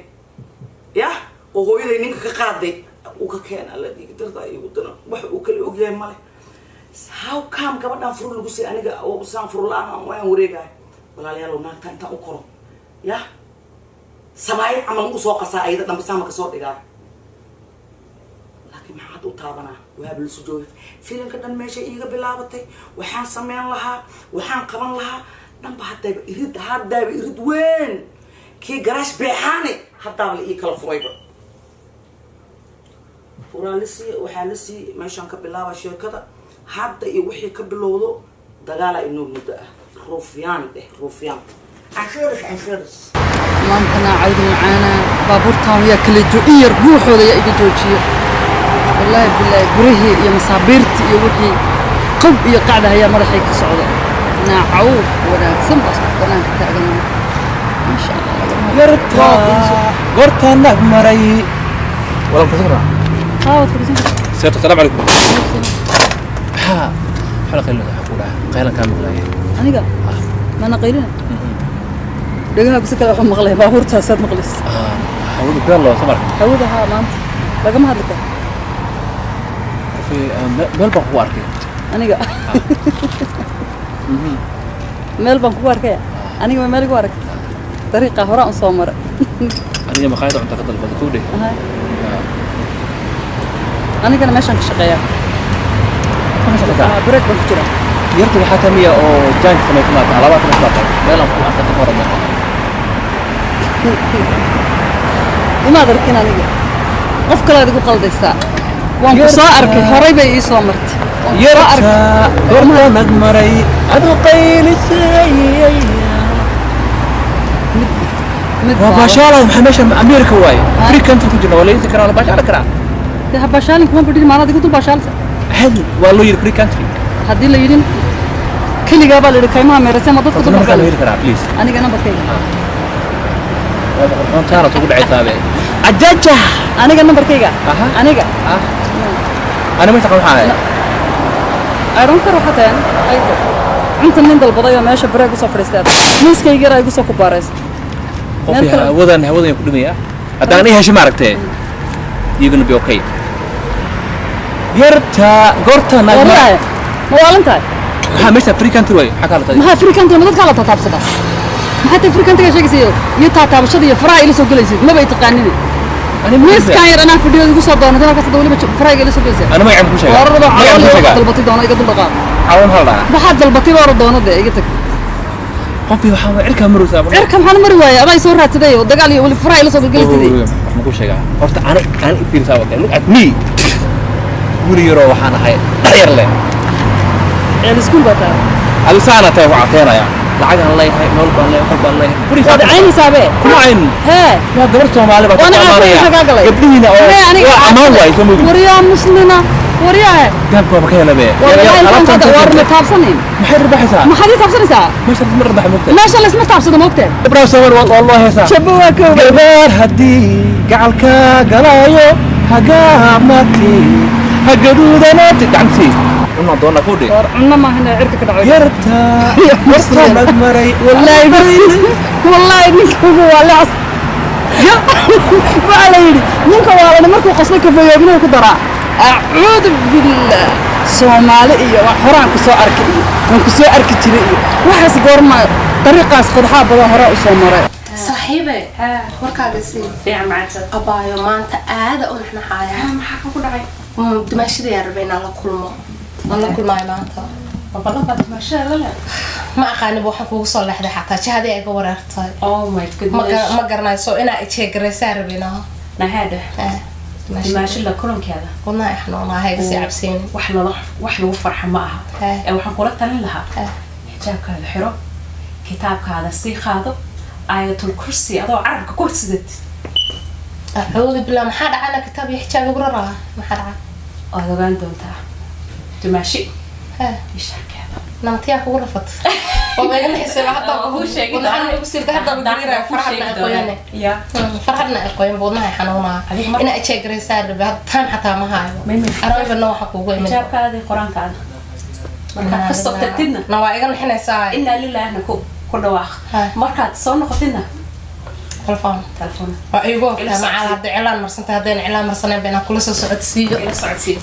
[SPEAKER 3] yah oo hooyaday ninka ka qaaday uu ka keena. Alla dhiig dartaa iigu daran, wax uu kala ogyahay male. How come gabadhan furu lagu siiyay, aniga oo saan furu la-aan aan waan wareegahay? Walaalayaal, naagta intaan u koro yah sabaayad camal usoo qasaa, ayada dhanba saama kasoo dhigaa. Laakiin maxaa hadda u taabanaa? Waaba lasu joogay. Filimka dhan meesha iiga bilaabatay, waxaan sameyn lahaa, waxaan qaban lahaa dhanba haddayba irid, haddayba irid weyn kii garaash beexaane haddaaba la ii kala furayba. Furaa la siiye, waxaa la siiyey meeshaan ka bilaaba sheekada hadda iyo wixii ka bilowdo. Dagaalaa inoo muddo ah. Ruufyaan dheh, ruufyaan, canshuuris, canshuuris.
[SPEAKER 4] Maantana cawdi macaana baabuurtaan yaa kala in yar guuxooda yaa iga joojiyo. Wallaahi bilaahi, gurihii iyo masaabiirtii iyo wixii qab iyo qacda ayaa madaxay ka socda. Naacaw wanaagsan baa banaanka taagan, maasha Allah.
[SPEAKER 10] Goortaan naag maray wala fursan.
[SPEAKER 4] Haa, waad fadhiisan kartaa.
[SPEAKER 10] Seerta, salaam calaykum. Maxaa maxaa la qaylinaya? Waxaa ku dhaca qaylan kaa maqlaaya.
[SPEAKER 4] Aniga mana qaylina, dhagaha si kale waxu maqlay, baabuurtaasaad maqlaysa.
[SPEAKER 10] Hawada beel loo samar.
[SPEAKER 4] Hawada haa, maanta lagama hadli karo.
[SPEAKER 10] Qofii meel baan kugu arkay.
[SPEAKER 4] Aniga meel baan kugu arkaya? Aniga ma meel igu aragta? Dariiqa horaan u soo maray.
[SPEAKER 10] Aniga maqaayada cunta ka dalbada kuu dheh.
[SPEAKER 4] Aha. Anigana meeshaan ka shaqeeyaa.
[SPEAKER 10] Ka shaqeysaa?
[SPEAKER 4] Break baan ku jiraa.
[SPEAKER 10] Yarta waxaa kamiya oo jaanka samaysan maata alaabaa kama soo meel aan ku arkay ka hor.
[SPEAKER 4] Imaad arkin aniga, qof kalead igu qaldaysaa. Waan ku soo arkay, horay bay ii soo martay. Waan ku soo arkay.
[SPEAKER 10] Yarta goorta nag maray adu qaylisay.
[SPEAKER 4] Mid
[SPEAKER 10] waa baashaalay. Maxaa meesha America waaye, free country ku jirna, waa la iibsan karaa, waa la baashaali karaa.
[SPEAKER 4] Dee ha baashaalin kuma badhin, maanaad igu dul baashaalisa.
[SPEAKER 10] Caadi waa loo yiri free country.
[SPEAKER 4] Haddii la yidhin keligaa baa la yidhi kaymaha meerasay ma dadka
[SPEAKER 10] horta
[SPEAKER 4] dul
[SPEAKER 10] nambarkaa la
[SPEAKER 4] baashaalisa.
[SPEAKER 10] heli karaa, please?
[SPEAKER 4] Aniga nambarkayga?
[SPEAKER 10] Waa boqorxoontaana tugu dhacaysaabee ajaja.
[SPEAKER 4] Aniga nambarkayga?
[SPEAKER 10] Aha.
[SPEAKER 4] Aniga?
[SPEAKER 10] Ani ma taqaan waxaa ahay.
[SPEAKER 4] I don't care waxaa tahay. Aniga cunta nin dalbaday oo meesha bareeg usoo fadhiistay, miiskayga yar ay igu soo kubaaraysa.
[SPEAKER 10] Qofii
[SPEAKER 4] Meel kale-
[SPEAKER 10] hawadan hawadan ku dhimaya haddaan ii hesho, maaragtee, you're gonna be okay. Yarta goorta naag maray.
[SPEAKER 4] Waryahay, ma waalan tahay?
[SPEAKER 10] Maxaa meesha free country waaye, maxaa kala tahay?
[SPEAKER 4] Maxaa free country? Ma dadkaa la taataabsadaa? Maxaa tahay free countryga sheegaysa iyo taataabashada iyo faraha ila soo gelaysid? Maba i taqaanini. Miiskaan yar anaa fadhiyo igu soo doonatay, markaas hadda weliba farahayga ila soo gelaysaa.
[SPEAKER 10] Ana magacaan ku sheegaa.
[SPEAKER 4] Wararba
[SPEAKER 10] Magacaan
[SPEAKER 4] calool
[SPEAKER 10] ku
[SPEAKER 4] iyo
[SPEAKER 10] sheegaa.
[SPEAKER 4] waxaad dalbatay doono iga dul dhaqaaq.
[SPEAKER 10] Calool maxaa la dhahaa?
[SPEAKER 4] Waxaad dalbatay baa doono, dee iga tag.
[SPEAKER 10] Qofkii waxaa waa cirkaa maraysaa.
[SPEAKER 4] Cirka maxaan mari waayay? Adaa i soo raadsaday oo dagaal iyo weli faraha ila soo gelgelaysidii.
[SPEAKER 10] Waxaan ku sheegaa horta ani i fiirsaa wada, look at me, guri yaroo waxaan ahay dhax yar leh.
[SPEAKER 4] Ceel iskuul baa tahay.
[SPEAKER 10] Adisaana tahay ku cateynaya, lacag aan leeyahay, nolol baan leeyahay, xol baan leeyahay.
[SPEAKER 4] Waad caynaysaabee.
[SPEAKER 10] Kuma cayn.
[SPEAKER 4] Hee.
[SPEAKER 10] Waa gabar Soomaali baa.
[SPEAKER 4] Waana caafimad maxaa kaa galay?
[SPEAKER 10] Gabdhihiina oo
[SPEAKER 4] Hee, aniga
[SPEAKER 10] waa ammaan waay soo mogi.
[SPEAKER 4] Waryaa muslina, waryaa.
[SPEAKER 10] Dahabka waaba ka helabe.
[SPEAKER 4] War ma taabsanayn.
[SPEAKER 10] Maxay rabaxaysaa?
[SPEAKER 4] Maxaad ii taabsanaysaa?
[SPEAKER 10] Meesha ma rabaxa moogtahay.
[SPEAKER 4] Meesha laysma taabsado moogtahay.
[SPEAKER 10] Gabdhaha Soomaali waa loo heesaa.
[SPEAKER 4] Jabo waa koow.
[SPEAKER 10] Gabar haddii gacalka galaayo hagaamati hagaduudanaati gacantii. Cunaan doonaa kuu dhig.
[SPEAKER 4] War cunno maahane, cirka ka dhaco.
[SPEAKER 10] Yarta wartaan maray.
[SPEAKER 4] Wallaahi, wallaahi, ninkaygu waa lecas. Waxaa la yidhi ninka waalani markuu qoslo kafeeyoobinuu ku daraa. Acuudu billah. Soomaali iyo wax horaan ku soo arkay iyo waan ku soo arki jiray iyo waxaas, goorma dariiqaas qodxaa badan horaa u soo maray.
[SPEAKER 2] Saaxiibe, warkaaga sii
[SPEAKER 1] Fiican macanta.
[SPEAKER 2] Abaayo, maanta aada u naxnaxaaya.
[SPEAKER 1] Maxaa ku dhacay?
[SPEAKER 2] Dumaashadayaan rabay inaan la kulmo, waan la kulmaayo maanta.
[SPEAKER 1] Ballan baad dumaashada la leedahay?
[SPEAKER 2] Ma aqaaniba, waxaan kugu soo leexday xataa jihadii ay ga wareertay.
[SPEAKER 1] Oh my goodness.
[SPEAKER 2] Ma garanayso inaa ijeegaraysaa rabinaa.
[SPEAKER 1] Nahaadha, dumaashi la kulankeeda
[SPEAKER 2] wadnaha i xanuunaa, hayga sii cabsiin.
[SPEAKER 1] Wax lala wax lagu farxa ma aha. Ee waxaan kula talin lahaa xijaabkaada xiro, kitaabkaada sii qaado, aayatul kursi adoo carabka ku sidatid.
[SPEAKER 2] Acuudu billah, maxaa dhacana? Kitaab iyo xijaab igu raraa, maxaa dhaca?
[SPEAKER 1] Waad ogaan doontaa dumaashi ishaarkeeda.
[SPEAKER 2] Namtiyaa kugu rafat, waaba iga naxisay hadda. Wadnaha igu siirtay hadda, gariiraya farxadna ay qoyane.
[SPEAKER 1] Ya.
[SPEAKER 2] Farxadna ay qoyan, wadnaha ay xanuunaa. Inaa ijeegaraysaa rabe, hadda taan xataa ma haayo arabana waxa kuugu imid.
[SPEAKER 1] Xijaabkaada iyo qur-aankaada markaad kasoo tagtidna
[SPEAKER 2] na waa iga naxinaysaa.
[SPEAKER 1] Inaa lilaahna ku dhawaaq. Markaad soo noqotidna
[SPEAKER 2] telefoon
[SPEAKER 1] telefoon.
[SPEAKER 2] Waa igu ogtaa macaal hadday cilaan marsantay, haddayna cilaan marsanayn ba inaan kula soo socodsiiyo.
[SPEAKER 1] Ila socodsiiyo.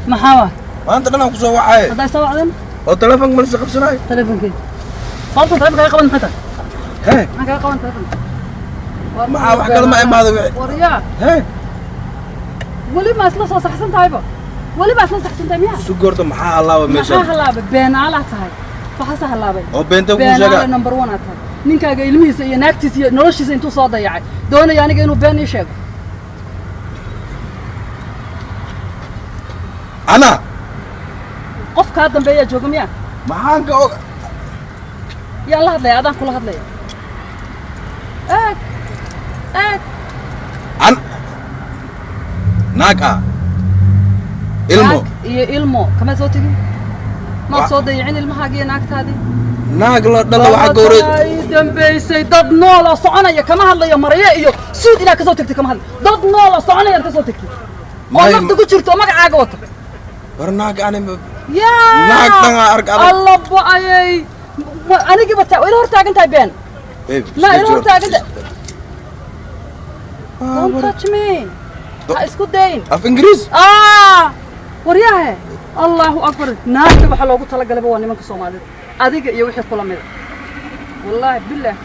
[SPEAKER 4] Maxaa waa?
[SPEAKER 5] Maanta dhan aan kusoo wacay.
[SPEAKER 4] Hadday soo wacdeen?
[SPEAKER 5] Oo telefoonka malisa qabsanayo.
[SPEAKER 4] Telefonkii sababta telefonka kaga qaban maxay tahay?
[SPEAKER 5] Hee.
[SPEAKER 4] Maxaan kaga qaban telefonka?
[SPEAKER 5] Maxaa wax kale ma imaado wixii?
[SPEAKER 4] Waryaa.
[SPEAKER 5] Hee.
[SPEAKER 4] Weli ma isla soo saxsan tahayba? Weli ma isla saxsan tahay miya?
[SPEAKER 5] Sugorta, maxaa halaaba meesha?
[SPEAKER 4] Maxaa halaabay? Beenaalaa tahay, waxaase halaabay.
[SPEAKER 5] Oo beenta kuu
[SPEAKER 4] Beenaale
[SPEAKER 5] sheega.
[SPEAKER 4] Number one aad tahay. Ninkaaga ilmihiisa iyo naagtiisa iyo noloshiisa intuu soo dayacay doonaya aniga inuu been ii sheego.
[SPEAKER 5] Ana
[SPEAKER 4] Qof kaa dambeeyaa jooga miya?
[SPEAKER 5] Maxaan ka og?
[SPEAKER 4] Yaan la hadlaya? Adaan kula hadlaya. Eeg, eeg.
[SPEAKER 5] An naag ah, ilmo.
[SPEAKER 4] Naag iyo ilmo kama soo tegin? Maad soo dayacin ilmahaaga iyo naagtaadii?
[SPEAKER 5] Naag la dhala waxa gowray.
[SPEAKER 4] Ay dambaysay, dad nool oo soconaya kama hadlayo, marye iyo suud inaad kasoo tagtay kama hadlayo. Dad nool oo soconaya aad kasoo tagtay oo nafta ku jirto oo magacaaga wato.
[SPEAKER 5] War naag ani
[SPEAKER 4] Yaa.
[SPEAKER 5] Naag dhan aa ark adag.
[SPEAKER 4] Alla bo-ayay, anigiiba taa ila hor taagan tahay been.
[SPEAKER 5] Babe,
[SPEAKER 4] Ma
[SPEAKER 5] iska
[SPEAKER 4] ila hor
[SPEAKER 5] joog.
[SPEAKER 4] taagan tahay. Don't touch me, ha isku dayin.
[SPEAKER 5] Af Ingiriis.
[SPEAKER 4] Ah, waryahe, allahu akbar. Naagta waxaa loogu talagalayba waa nimanka Soomaalida, adiga iyo wixii kula mida. Wallaahi bilah,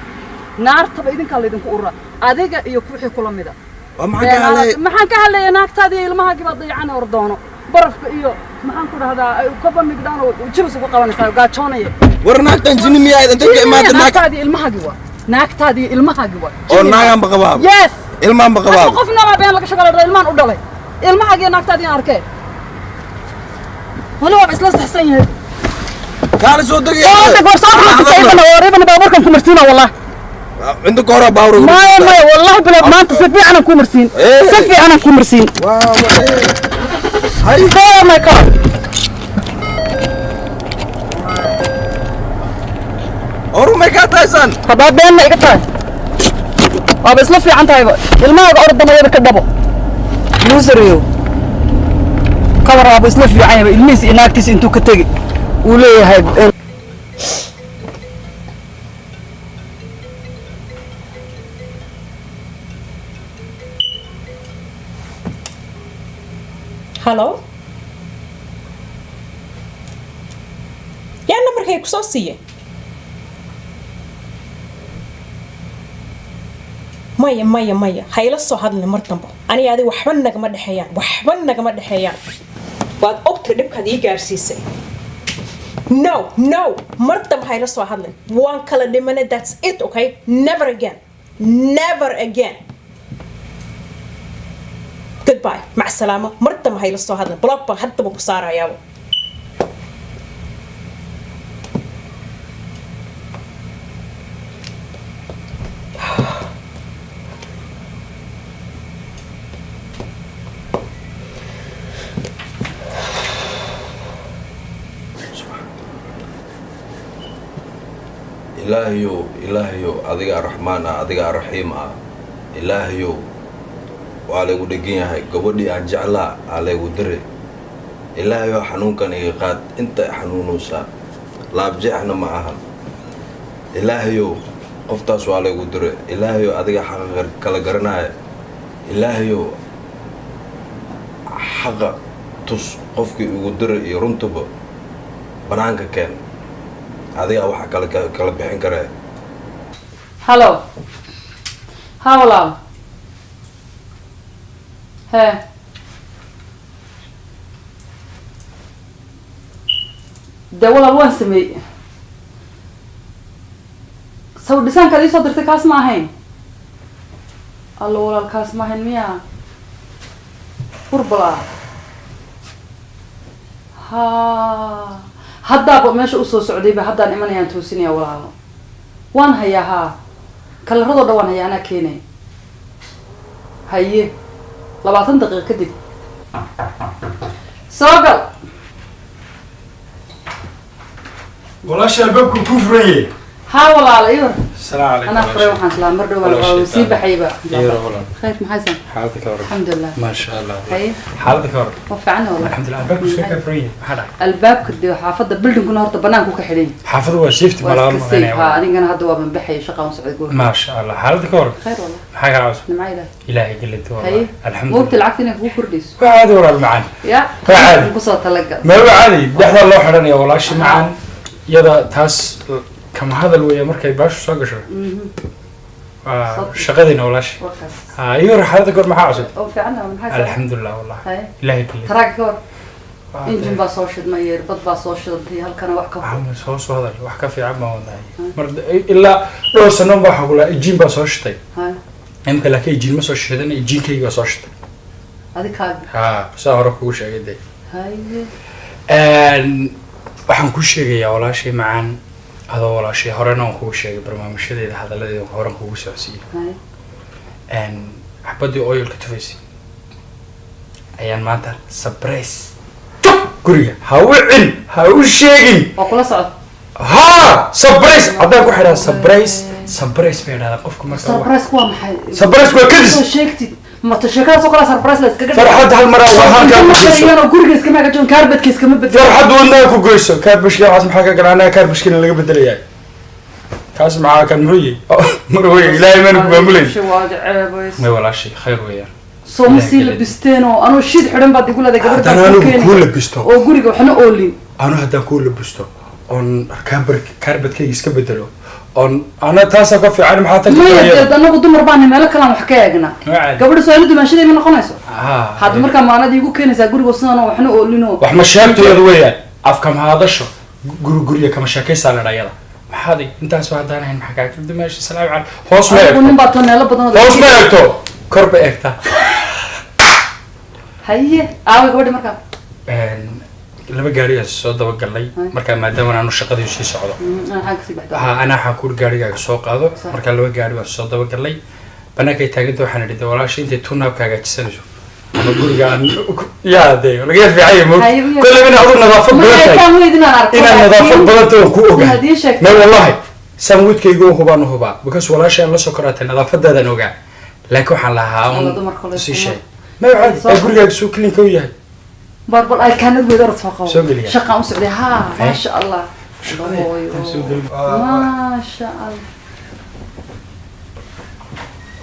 [SPEAKER 4] naartaba idinkaa laydinku urura, adiga iyo wixii kula mida.
[SPEAKER 5] Waa maxaan ka hadlay?
[SPEAKER 4] Maxaan ka hadlaya? Naagtaada iyo ilmahaagii baa dayacan ordoono barafka iyo maxaan ku dhahdaa ay kaba migdhaan oo jibis ugu qabanaysaa gaajoonaya.
[SPEAKER 5] War naagtan jini miyaa intay ka imaatay naag?
[SPEAKER 4] Naagtaadii ilmahaagii waa, naagtaadii ilmahaagii waa.
[SPEAKER 5] Oo naagaan ba qabaa?
[SPEAKER 4] Yes.
[SPEAKER 5] Ilmaan ba qabaa?
[SPEAKER 4] Qof nabaa been laga shaqalo, ilmaan u dhalay. Ilmahaagii iyo naagtaadii aan arkee, wali waaba isla saxsan yahay.
[SPEAKER 5] Kaala soo degay.
[SPEAKER 4] Ibana baabuurkan ku marsiina wallah.
[SPEAKER 5] Inta ka hore baawur.
[SPEAKER 4] Maya, maya, wallahi bilaad maanta si fiican aan ku marsiin, si fiican aan ku marsiin. Oh my God.
[SPEAKER 5] Oru may kaa tahaysaan?
[SPEAKER 4] Haddaa beenna iga tahay, waaba isla fiican tahayba. Ilmahaaga ordamayaba ka dhabo loser-yo ka war, waaba isla fiican yahayba. Ilmihiisa iyo naagtiisa intuu ka tegi uu leeyahay.
[SPEAKER 1] Hallo, yaa nambarkay ku soo siiye? Maya, maya, maya, ha ila soo hadlin mar dambo. Aniga adi waxba nagama dhexeeyaan, waxba nagama dhexeeyaan. Waad ogtay dhibkaad ii gaarsiisay. No, no, mar dambe ha ila soo hadlin. Waan kala dhimanay, that's it. Okay, never again, never again. Goodbye, mac salaamo. Mar dambe ha ila soo hadlin. Block baan haddaba ku saarayaaba.
[SPEAKER 5] Ilaahayow, Ilaahayow, adiga Raxmaan ah, adiga Raxiim ah. Ilaahayow, waa laygu dhegan yahay, gabadhii aan jeclaa aa laygu diray. Ilaahayow, xanuunkan iga qaad, inta xanuunaysaa laabjeexna ma ahan. Ilaahayow, qoftaas waa laygu diray. Ilaahayow, adiga xaqa kala garanaya. Ilaahayow, xaqa tus qofkii igu diray iyo runtuba banaanka keen, adiga waxa kala kala bixin karee.
[SPEAKER 4] Hallo, ha walaal, hee, dee walaal waan sameeyey. Saw dhisaankaad iisoo dirtay kaas ma ahayn? Allo walaal, kaas ma ahayn miya? Burbala ha, haddaaba meesha usoo socdayba, haddaan imanayaan toosinaya walaalo. Waan hayaa, haa, kalaradoo dhan waan hayaa, anaa keenaya. Haye, 20 daqiiqo kadib soo gal.
[SPEAKER 6] Walaasha, albaabku ku furayey.
[SPEAKER 4] Haa walaalo, iyor.
[SPEAKER 6] Asalaamu calaykum.
[SPEAKER 4] Anaa furay, waxaan islaa mar dhow baan sii baxayba.
[SPEAKER 6] Iyo walaal.
[SPEAKER 4] Khayr, maxaysan?
[SPEAKER 6] Xaaladda ka waran?
[SPEAKER 4] Alxamdulilah.
[SPEAKER 6] Maasha Allah.
[SPEAKER 4] Haye.
[SPEAKER 6] Xaaladda ka waran?
[SPEAKER 4] Waa fiican walaal.
[SPEAKER 6] Alxamdulilah. Albaabku soo ka furayey, maxaa dhacay?
[SPEAKER 4] Albaabka dee xaafadda buildingkuna horta banaanku ka xidhan yahay.
[SPEAKER 6] Xaafaddu waa safety.
[SPEAKER 4] Waa
[SPEAKER 6] malaal.
[SPEAKER 4] iska safe haa, adigana hadda waa banbaxay, shaqaan socday goor.
[SPEAKER 6] Maasha Allah. Xaaladda ka waran?
[SPEAKER 4] Khayr walaal.
[SPEAKER 6] Maxaa kaa cusub?
[SPEAKER 4] Nimca Ilaah.
[SPEAKER 6] Ilaahay gelito.
[SPEAKER 4] Haye.
[SPEAKER 6] Wallahi alxamdulilah.
[SPEAKER 4] Moogta lacagta inay kugu kordhayso.
[SPEAKER 6] Waa caadi walaal macaan.
[SPEAKER 4] Ya.
[SPEAKER 6] Waa caadi.
[SPEAKER 4] Kusoo talagal.
[SPEAKER 6] Ma waa caadi, dhexdaa loo xidhanaya walaashi macaan, iyada taas kama hadal weeya markay baashu soo gasho. Waa shaqadiina walaashi.
[SPEAKER 4] Warkaas.
[SPEAKER 6] Ha iyo xaaladda goor, maxaa cusub?
[SPEAKER 4] Oo fiican walaal, maxaa?
[SPEAKER 6] Alxamdulilah wallahi.
[SPEAKER 4] Haye.
[SPEAKER 6] Ilaahay gelito.
[SPEAKER 4] Taraag ka hor injin baa soo shidmay, irbad baa soo shidantay halkana wax ka
[SPEAKER 6] Soo soo hadal, wax ka fiican baan wadahay mar ilaa dhowr sano baa waxaa kula ijiin baa soo shitay.
[SPEAKER 4] Haye.
[SPEAKER 6] Imka laakiin ijiin ma soo shidan, ijiinkaygi baa soo shitay.
[SPEAKER 4] Adi kaaga?
[SPEAKER 6] Ha, saa hore kugu sheegay dee.
[SPEAKER 4] Haye.
[SPEAKER 6] Waxaan kuu sheegayaa walaashay macaan, adoo walaashay horena waan kugu sheegay barnaamijyadeeda, hadalladeeda horan kugu socodsiiyey.
[SPEAKER 4] Haye.
[SPEAKER 6] Xabadii oilka tufaysay ayaan maanta surprise jug guriga ha u cin, ha u sheegin.
[SPEAKER 4] Waa kula socod.
[SPEAKER 6] Ha, surprise haddaan ku xidhaa, surprise, surprise bay idhahdaa qofka marka
[SPEAKER 4] Surprise waa maxay?
[SPEAKER 6] Surprise waa kadis.
[SPEAKER 4] Soo sheegtid mata sheekadaas oo kale surprise la iskaga
[SPEAKER 6] Farxad hal mar ah halkaa ku geyso.
[SPEAKER 4] Iyana guriga iskama hagaajin, kaarbadka iskama bedelo.
[SPEAKER 6] Farxad wadnaha ku goyso. Kaarbashka waxaas maxaa ka gala? Anaga kaarbashkina laga bedelayaa, kaas maxaa kan muxuu yihi mar wey, Ilaahay maanu ku maamulayn.
[SPEAKER 4] Waad ceebays.
[SPEAKER 6] May walaashay, khayr weeyaan.
[SPEAKER 4] Soo ma sii labisteen oo anoo shiid xidhan baad igu leedahay gabar
[SPEAKER 6] Haddaan
[SPEAKER 4] baa
[SPEAKER 6] anigu
[SPEAKER 4] kuu
[SPEAKER 6] kuu
[SPEAKER 4] keenaya
[SPEAKER 6] labisto
[SPEAKER 4] oo guriga waxna oolin.
[SPEAKER 6] Anu haddaan kuu labisto oon kaarbadkayga iska bedelo oon ana taasaa ka fiican, maxaa tan ka
[SPEAKER 4] Maya
[SPEAKER 6] tagayada?
[SPEAKER 4] Dee anagu dumar baana, meelo kalaan wax ka eegna.
[SPEAKER 6] Waa caadi.
[SPEAKER 4] Gabadha soo anu dumaashaday ma noqonayso.
[SPEAKER 6] Ah,
[SPEAKER 4] hadda markaa maanad iigu keenaysaa guriga sidan oo waxna oolinoo.
[SPEAKER 6] Wax ma sheegto iyadu weeyaan, afka ma hadasho, guri guriga kama sheekaysaa la dhayada. Maxaad intaas waa haddaan ahayn, maxaa kaa dimaasha? Salaam cali, hoos ma
[SPEAKER 4] Adigu nin
[SPEAKER 6] eegto.
[SPEAKER 4] baa toneelo badan oo
[SPEAKER 6] Hoos ma eegto, kor ba eegtaa.
[SPEAKER 4] Haye, aaway gabadhi markaa?
[SPEAKER 6] Laba gaari ayaa soo dabagalnay markaa, maadaama aanu shaqadii sii socdo.
[SPEAKER 4] Anaa xagga kasii baxda.
[SPEAKER 6] Ha, anaa waxaan kuuri gaarigaaga soo qaado.
[SPEAKER 4] Sax.
[SPEAKER 6] Markaa laba gaari baan soo dabagalnay, banaankay taaganta. Waxaan idhi de walaasha intay tunaabka hagaajisanayso ama guriga aan yaa dee laga fiican yahay moog.
[SPEAKER 4] Haye, u yeer.
[SPEAKER 6] Kolley inaad adu nadaafad badan
[SPEAKER 4] Marka
[SPEAKER 6] tahay.
[SPEAKER 4] kaan weyd inaan arko,
[SPEAKER 6] Inaad nadaafad
[SPEAKER 4] laakiin
[SPEAKER 6] badan tahay waan ku ogahay.
[SPEAKER 4] Inaad ii sheegto.
[SPEAKER 6] May wallahi, sandwichkayga u hubaan u hubaa, because walaasha aan la soo koraatay nadaafadeedan ogaa, laakiin waxaan lahaa
[SPEAKER 4] Alla, dumarka
[SPEAKER 6] un
[SPEAKER 4] la
[SPEAKER 6] sii
[SPEAKER 4] isku
[SPEAKER 6] sheeg. May caadi ee gurigaaga suu clean-ka u yahay.
[SPEAKER 4] Barbal ay kaanad weyd, orod soo qabo.
[SPEAKER 6] Soo geliya.
[SPEAKER 4] Shaqaan u socday haa.
[SPEAKER 6] Haye.
[SPEAKER 4] Maasha Allah. Hooyo.
[SPEAKER 6] Soo geli.
[SPEAKER 4] Maasha Allah.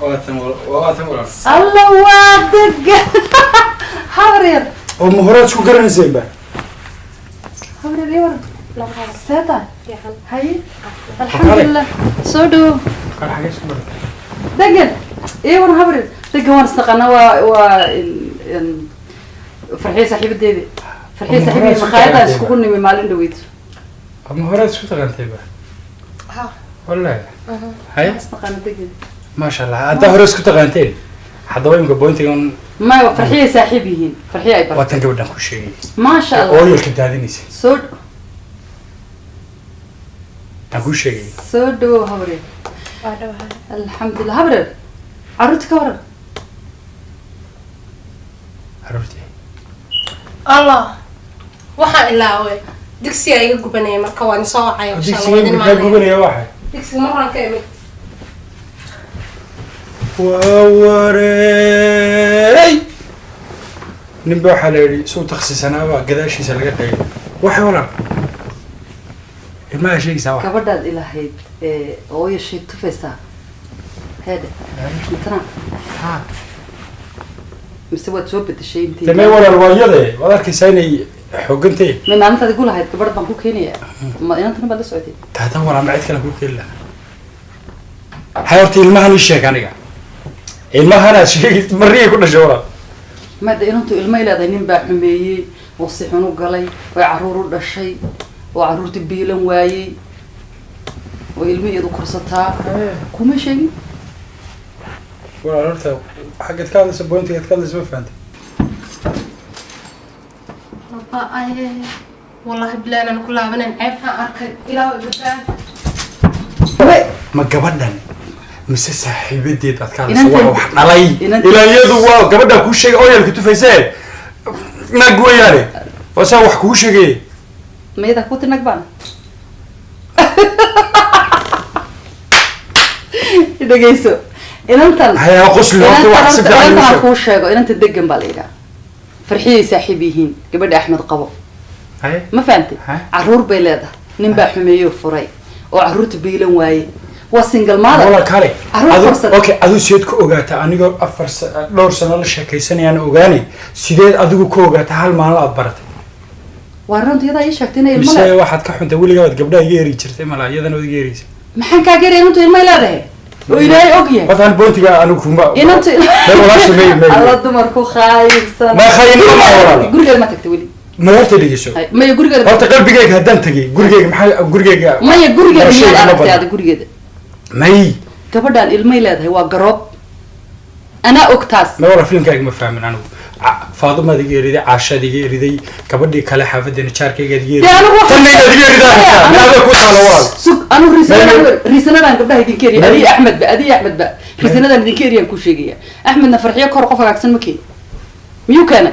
[SPEAKER 6] Waatan, waatan walaal.
[SPEAKER 4] Alla waa degan, habar yar.
[SPEAKER 6] Oo ma horaad isku garanayseenba?
[SPEAKER 4] Habar yar, ii waran, see tahay? Haye, alxamdulilah, soo dhawow.
[SPEAKER 6] Kal xagee isku baratay?
[SPEAKER 4] Degan, ii waran habar yar. Degan waan isnaqaanaa, waa Farxiye saaxiibadeedi, Farxiye
[SPEAKER 6] Ma horaad
[SPEAKER 4] saaxiibadeedi
[SPEAKER 6] isku
[SPEAKER 4] maqaayadaa
[SPEAKER 6] taqaantay
[SPEAKER 4] iskugu
[SPEAKER 6] ba?
[SPEAKER 4] nimi maalin dhaweyd.
[SPEAKER 6] Ma horaad isku taqaantayba?
[SPEAKER 2] Ha.
[SPEAKER 6] Wallahi haye.
[SPEAKER 4] Waan isnaqaana degan.
[SPEAKER 6] Maasha Allah, haddaa hore isku taqaanteen, haddaba imika pointigan.
[SPEAKER 4] Maya, Farxiye saaxiib yihiin, Farxiye ay
[SPEAKER 6] waa
[SPEAKER 4] bartay.
[SPEAKER 6] Tan gabadhan ku sheegay
[SPEAKER 4] Maasha Allah.
[SPEAKER 6] ooyalka daadinaysa
[SPEAKER 4] Soo
[SPEAKER 6] aan kuu sheegay.
[SPEAKER 4] Soo dhawow habreer.
[SPEAKER 2] Waa dhawahay.
[SPEAKER 4] Alxamdulilah habreer, carruurta ka waran?
[SPEAKER 6] Carruurtii?
[SPEAKER 2] Allah, waxaan ilaaway digsigaa iga gubanaya, marka waan soo wacaya insha Allah,
[SPEAKER 6] Digsiga
[SPEAKER 2] waan
[SPEAKER 6] imika kaa
[SPEAKER 2] imaanaya.
[SPEAKER 6] gubanaya waxay
[SPEAKER 2] Digsiga maraan ka imid.
[SPEAKER 6] Waa wareey. Ninba waxaa la yidhi suu takhsiisanaabaa gadaashiisa laga qaybo. Waxay walaal ilmaha sheegaysaa wax.
[SPEAKER 4] Gabadhaad ilahayd ee hooyo sheeg tufaysaa heede intana mise waad soo bedeshay intii?
[SPEAKER 6] Damee walaal, waa iyade, waad arkaysaa inay xoogantay.
[SPEAKER 4] Ma maalintaad igu lahayd gabadh baan ku keenayaa, ma inantana baad la socotay?
[SPEAKER 6] Taadan walaal, ma cid kale ku keeni lahaa? Hay, horta ilmahan ii sheeg aniga. Ilmahanaad sheegi marriyay ku dhashay walaal?
[SPEAKER 4] Maada inantu ilmay leedahay, nin baa xumeeyey oo si xun u galay oo carruur u dhashay oo carruurti biilan waayey oo ilmo iyadu korsataa, kuma sheegin?
[SPEAKER 6] Walaal, horta xaggaad ka hadlaysa, pointigaad ka hadlaysa ma fahantay.
[SPEAKER 2] Baba, wallaahi bilaan aan ku laabanan ceebtaan arkay, ilaahu ibadaan.
[SPEAKER 6] Ma gabadhan mise saaxiibadeed baad ka hadlaysa?
[SPEAKER 4] Inantan-
[SPEAKER 6] Waa wax dhalay.
[SPEAKER 4] Inantan-
[SPEAKER 6] Ilaa iyadu waa gabadhaa kuu sheegay oyalka tufaysee, naag weeyaane, waa saa wax kugu sheegay.
[SPEAKER 4] Mayadaa ku tinag baan dhegeyso inantan.
[SPEAKER 6] Haya, qosli, horta wax si fiican igu
[SPEAKER 4] Inantan aan
[SPEAKER 6] sheeg.
[SPEAKER 4] kuu sheego, inanta degan baa la yidhaha, Farxiyay saaxiib yihiin, gabadha Axmed qabo.
[SPEAKER 6] Haye.
[SPEAKER 4] Ma fahantay? Carruur bay leedahay, nin baa xumeeyo furay oo carruurta biilan waaye, waa single mother.
[SPEAKER 6] Walaal kale.
[SPEAKER 4] Carruur korsata.
[SPEAKER 6] Okay, adigu sideed ku ogaataa anigoo afar dhowr sano la sheekaysanayaan ogaanay? Sideed adigu ku ogaataa hal maalin aad baratay?
[SPEAKER 4] Waa runta, iyadaa ii sheegtay inay ilmo
[SPEAKER 6] Mise
[SPEAKER 4] leedahay.
[SPEAKER 6] waxaad ka xuntay weligaa waad gabdhaha iga eri jirtay, malaa iyadana waad iga ereysa.
[SPEAKER 4] Maxaan kaa geraya? Inantu ilmay leedahay oo Ilaahay og yahay.
[SPEAKER 6] Horta an pointiga anigu kuma
[SPEAKER 4] Inantu
[SPEAKER 6] May walaasha may
[SPEAKER 4] alla dumarku khaayirsan.
[SPEAKER 6] Ma khaayirnimo ma walaalo.
[SPEAKER 4] Gurigeeda ma tagtay weli?
[SPEAKER 6] Ma horta dhegeyso.
[SPEAKER 4] Hay, maya gurigeeda.
[SPEAKER 6] Horta qalbigayga haddaan tagay gurigeyga, maxaa gurigeyga?
[SPEAKER 4] Maya gurigeeda
[SPEAKER 6] Noloshayda
[SPEAKER 4] miyaad
[SPEAKER 6] ma
[SPEAKER 4] aragtay
[SPEAKER 6] badna.
[SPEAKER 4] Ada gurigeeda?
[SPEAKER 6] May.
[SPEAKER 4] Gabadhaan ilmay leedahay, waa garoob, anaa og taas.
[SPEAKER 6] Ma wala filimkaaga ma fahmin anigu. Faadumaad iga eriday, Caashaad iga eriday, gabadhii kale xaafaddeena jaarkaygaad iga
[SPEAKER 4] Dee
[SPEAKER 6] eriday.
[SPEAKER 4] anigu waxaan-
[SPEAKER 6] Tanaydaad iga eridaa
[SPEAKER 4] Maya,
[SPEAKER 6] xitaa
[SPEAKER 4] anigu-
[SPEAKER 6] meadaa ku taalo walaal?
[SPEAKER 4] Sug, anigu
[SPEAKER 6] May-
[SPEAKER 4] reasonadaan gabdhaha idinka eriya
[SPEAKER 6] May-
[SPEAKER 4] adiyo Axmedba, adiyo Axmedba reasonadaan idinka eriyaan kuu sheegaya. Axmedna Farxiyo kor qof hagaagsan ma keeni, miyuu keena?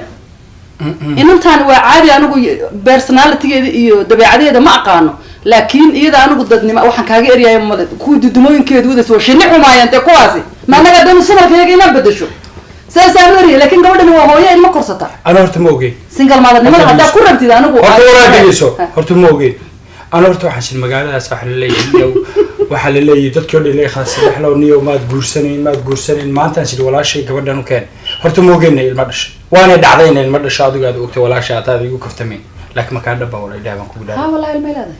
[SPEAKER 4] Inantaan waa caadi, anigu personalitygeeda iyo dabeecadeeda ma aqaano, laakiin iyada anigu dadnimo waxaan kaaga eryaaya male. Kuwii dudumooyinkeedu wadays waa shinni xumaayaan dee kuwaasi, ma annaga dhan sumalkayaga inaan bedesho saasaan u eriyay, laakiin gabadhani waa hooyo ilmo korsata.
[SPEAKER 6] Ana horta ma ogeyn.
[SPEAKER 4] Single mother-nimada
[SPEAKER 6] Horta
[SPEAKER 4] haddaa ku rabtid anigu
[SPEAKER 6] Horta walaa dhegeyso.
[SPEAKER 4] Ha.
[SPEAKER 6] Horta ma ogeyn. Ana horta waxaan shil magaaladaas waxa la leeyahay niyow, waxaa la leeyahay dadkii oo dhan leeyahay khaas niyow, maad guursanayn, maad guursanayn. Maantaan shil walaashay gabadhan u keen. Horta ma ogeyn inay ilmo dhashay, waana dhacday inay ilmo dhasho. Adigu aad ogtay walaashay ataad igu kaftamayn, laakiin markaa dhaba wala idhaah baan kugu
[SPEAKER 4] Ha.
[SPEAKER 6] dhahay.
[SPEAKER 4] Wallahi ilmay leedahay.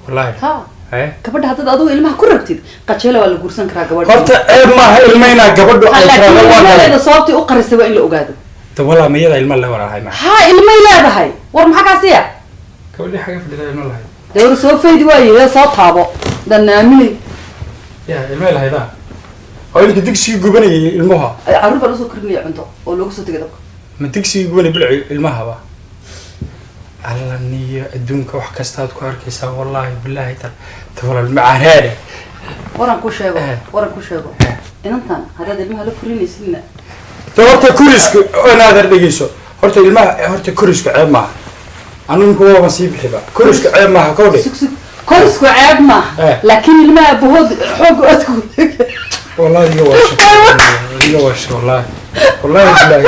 [SPEAKER 6] Wallahi?
[SPEAKER 4] Ha.
[SPEAKER 6] Haye.
[SPEAKER 4] Gabadha haddaad adigu ilmaha ku rabtid, qajeela waa la guursan karaa gabadha.
[SPEAKER 6] Horta ceeb maaha ilma inaa gabadhu ay
[SPEAKER 4] laakiin
[SPEAKER 6] tiraahdo waa
[SPEAKER 4] ilmaheeda
[SPEAKER 6] dhalay.
[SPEAKER 4] Sababtay u qarisay waa in la ogaado.
[SPEAKER 6] Ta walaa mayada ilma le walaalahay maa?
[SPEAKER 4] Ha, ilmay leedahay, war maxaa kaasiya?
[SPEAKER 6] Gabadhii xagga fadhida ilma lahayd.
[SPEAKER 4] Dawr soo faydi waaye, soo taabo dan aaminay.
[SPEAKER 6] Ya ilmay lahaydaa oo ilka digsigii gubanayay ilmuha.
[SPEAKER 4] Carruur baa lasoo karinaya cunto oo loogu soo tegay dabka.
[SPEAKER 6] Ma digsigii gubanay bilci ilmahaba? Alla niyo, adduunka wax kastaad ku arkaysaa, wallaahi bilaahi tal ta walaal macaanaade.
[SPEAKER 4] Waran ku sheego, waran ku sheego, inantan haddaad ilmaha la korinaysidna.
[SPEAKER 6] Ta horta korisku inaadan dhegeyso, horta ilmaha, horta korisku ceeb maaha. Anigu ninku waaban sii bixiba, korisku ceeb maaha kowdhe.
[SPEAKER 4] Korisku ceeb maaha, laakiin ilmaha abahood xoog aadku.
[SPEAKER 6] Wallahi iga waasha, iga waasha, wallahi wallahi bilaahi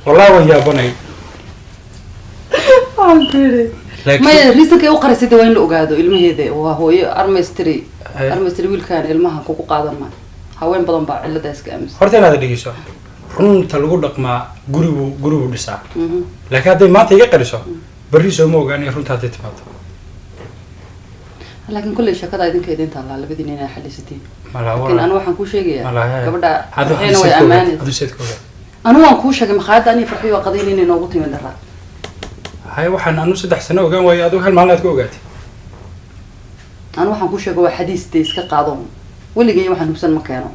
[SPEAKER 6] wallahi waan yaabanay.
[SPEAKER 4] Waxaan ku yidhi
[SPEAKER 6] Laakiin-
[SPEAKER 4] maya, reasonkay u qarisay dee waa in la ogaado. Ilmaheeda waa hooyo armaystiri armaystiri, wiilkaan ilmaha kugu qaadan maayo, haween badan baa ciladaas ka aaminsan.
[SPEAKER 6] Horta inaad dhegeyso, runta lagu dhaqmaa gurigu gurigu dhisaa, laakiin hadday maanta iga qariso, berri sooma ogaanay runta hadday timaado.
[SPEAKER 4] Laakiin kolley sheekada idinka idin taallaa, labadiina inaa xalisatiin.
[SPEAKER 6] Malaa.
[SPEAKER 4] Laakiin anu waxaan kuu sheegayaa
[SPEAKER 6] Malaa.
[SPEAKER 4] gabadha
[SPEAKER 6] Adu
[SPEAKER 4] Farxiyana way ammaanaysa.
[SPEAKER 6] Adu seed ka ogaatay?
[SPEAKER 4] Anu waan kuu sheegay makhaayadda aniga Farxiyo waa qadayn inay noogu timid dharaa.
[SPEAKER 6] Hay, waxaan anu 3 sano ogaan waayay, adigu hal maalin aad ka ogaatay.
[SPEAKER 4] Anu waxaan kuu sheegay waa xadiis dee, iska qaado, weligay waxaan hubsan ma keeno.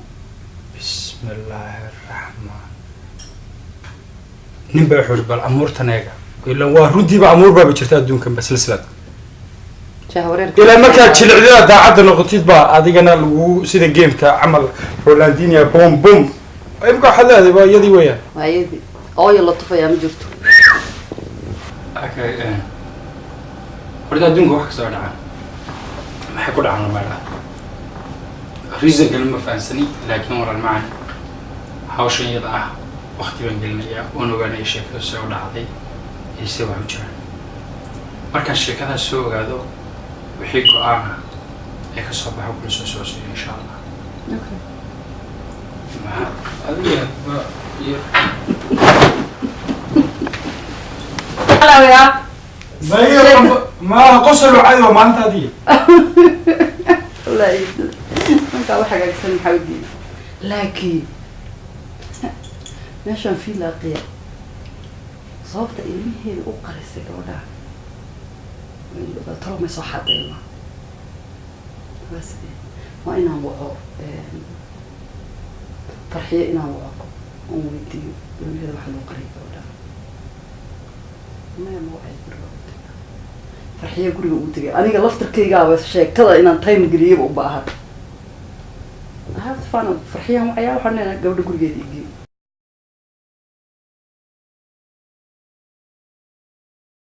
[SPEAKER 6] Bismi illaahi araxmaan. Nin baa wuxuu ihi bal amuurtan eega, ilaan waa runtiiba amuur baaba jirta adduunkan ba silsilad.
[SPEAKER 4] Jahwareerka.
[SPEAKER 6] Ilaa markaad jilicdada daacadda noqotid baa adigana lagu sida gameka camal Rolandinha bom bom. Imka waxaad leedahay waa iyadii weeyaan.
[SPEAKER 4] Waa iyadii, ooyo la tufayaa ma jirto.
[SPEAKER 6] Okay, horta adduunka wax kastoo dhacaan maxay ku dhacaan? Ma dhaca. Reasonkana ma fahansani, laakiin walaal macan, hawshan iyada ah waqti baan gelinayaa oon ogaanaya sheekadu see u dhacday iyo see wax u jiraan. Markaan sheekadaas soo ogaado, wixii go-aan ah ee ka soo baxa kula soo socodsiiyo, insha Allah.
[SPEAKER 4] Okay.
[SPEAKER 6] Maxaa adiga iyo
[SPEAKER 11] Ma qosol caadi waa maalintaadii.
[SPEAKER 4] Wallaahi markaa wax hagaagsan maxaa u diiday? Laakiin meeshaan fiilaaqiya sababta ilmaheeda u qarisay gabadha talo may soo xadayma. Waa sidee? Waa inaan waco Farxiyo, inaan waco oon weydiiyo ilmaheeda waxa loo qariyay gabadha. Maya, ma wacay, guriga ugu tegay Farxiyo, guriga ugu tegay. Aniga laftarkaygaaba sheekada inaan time geliyaba u baahan. I have to find out. Farxiyaan wacayaa, waxaan leenahay gabadha gurigeeda igey.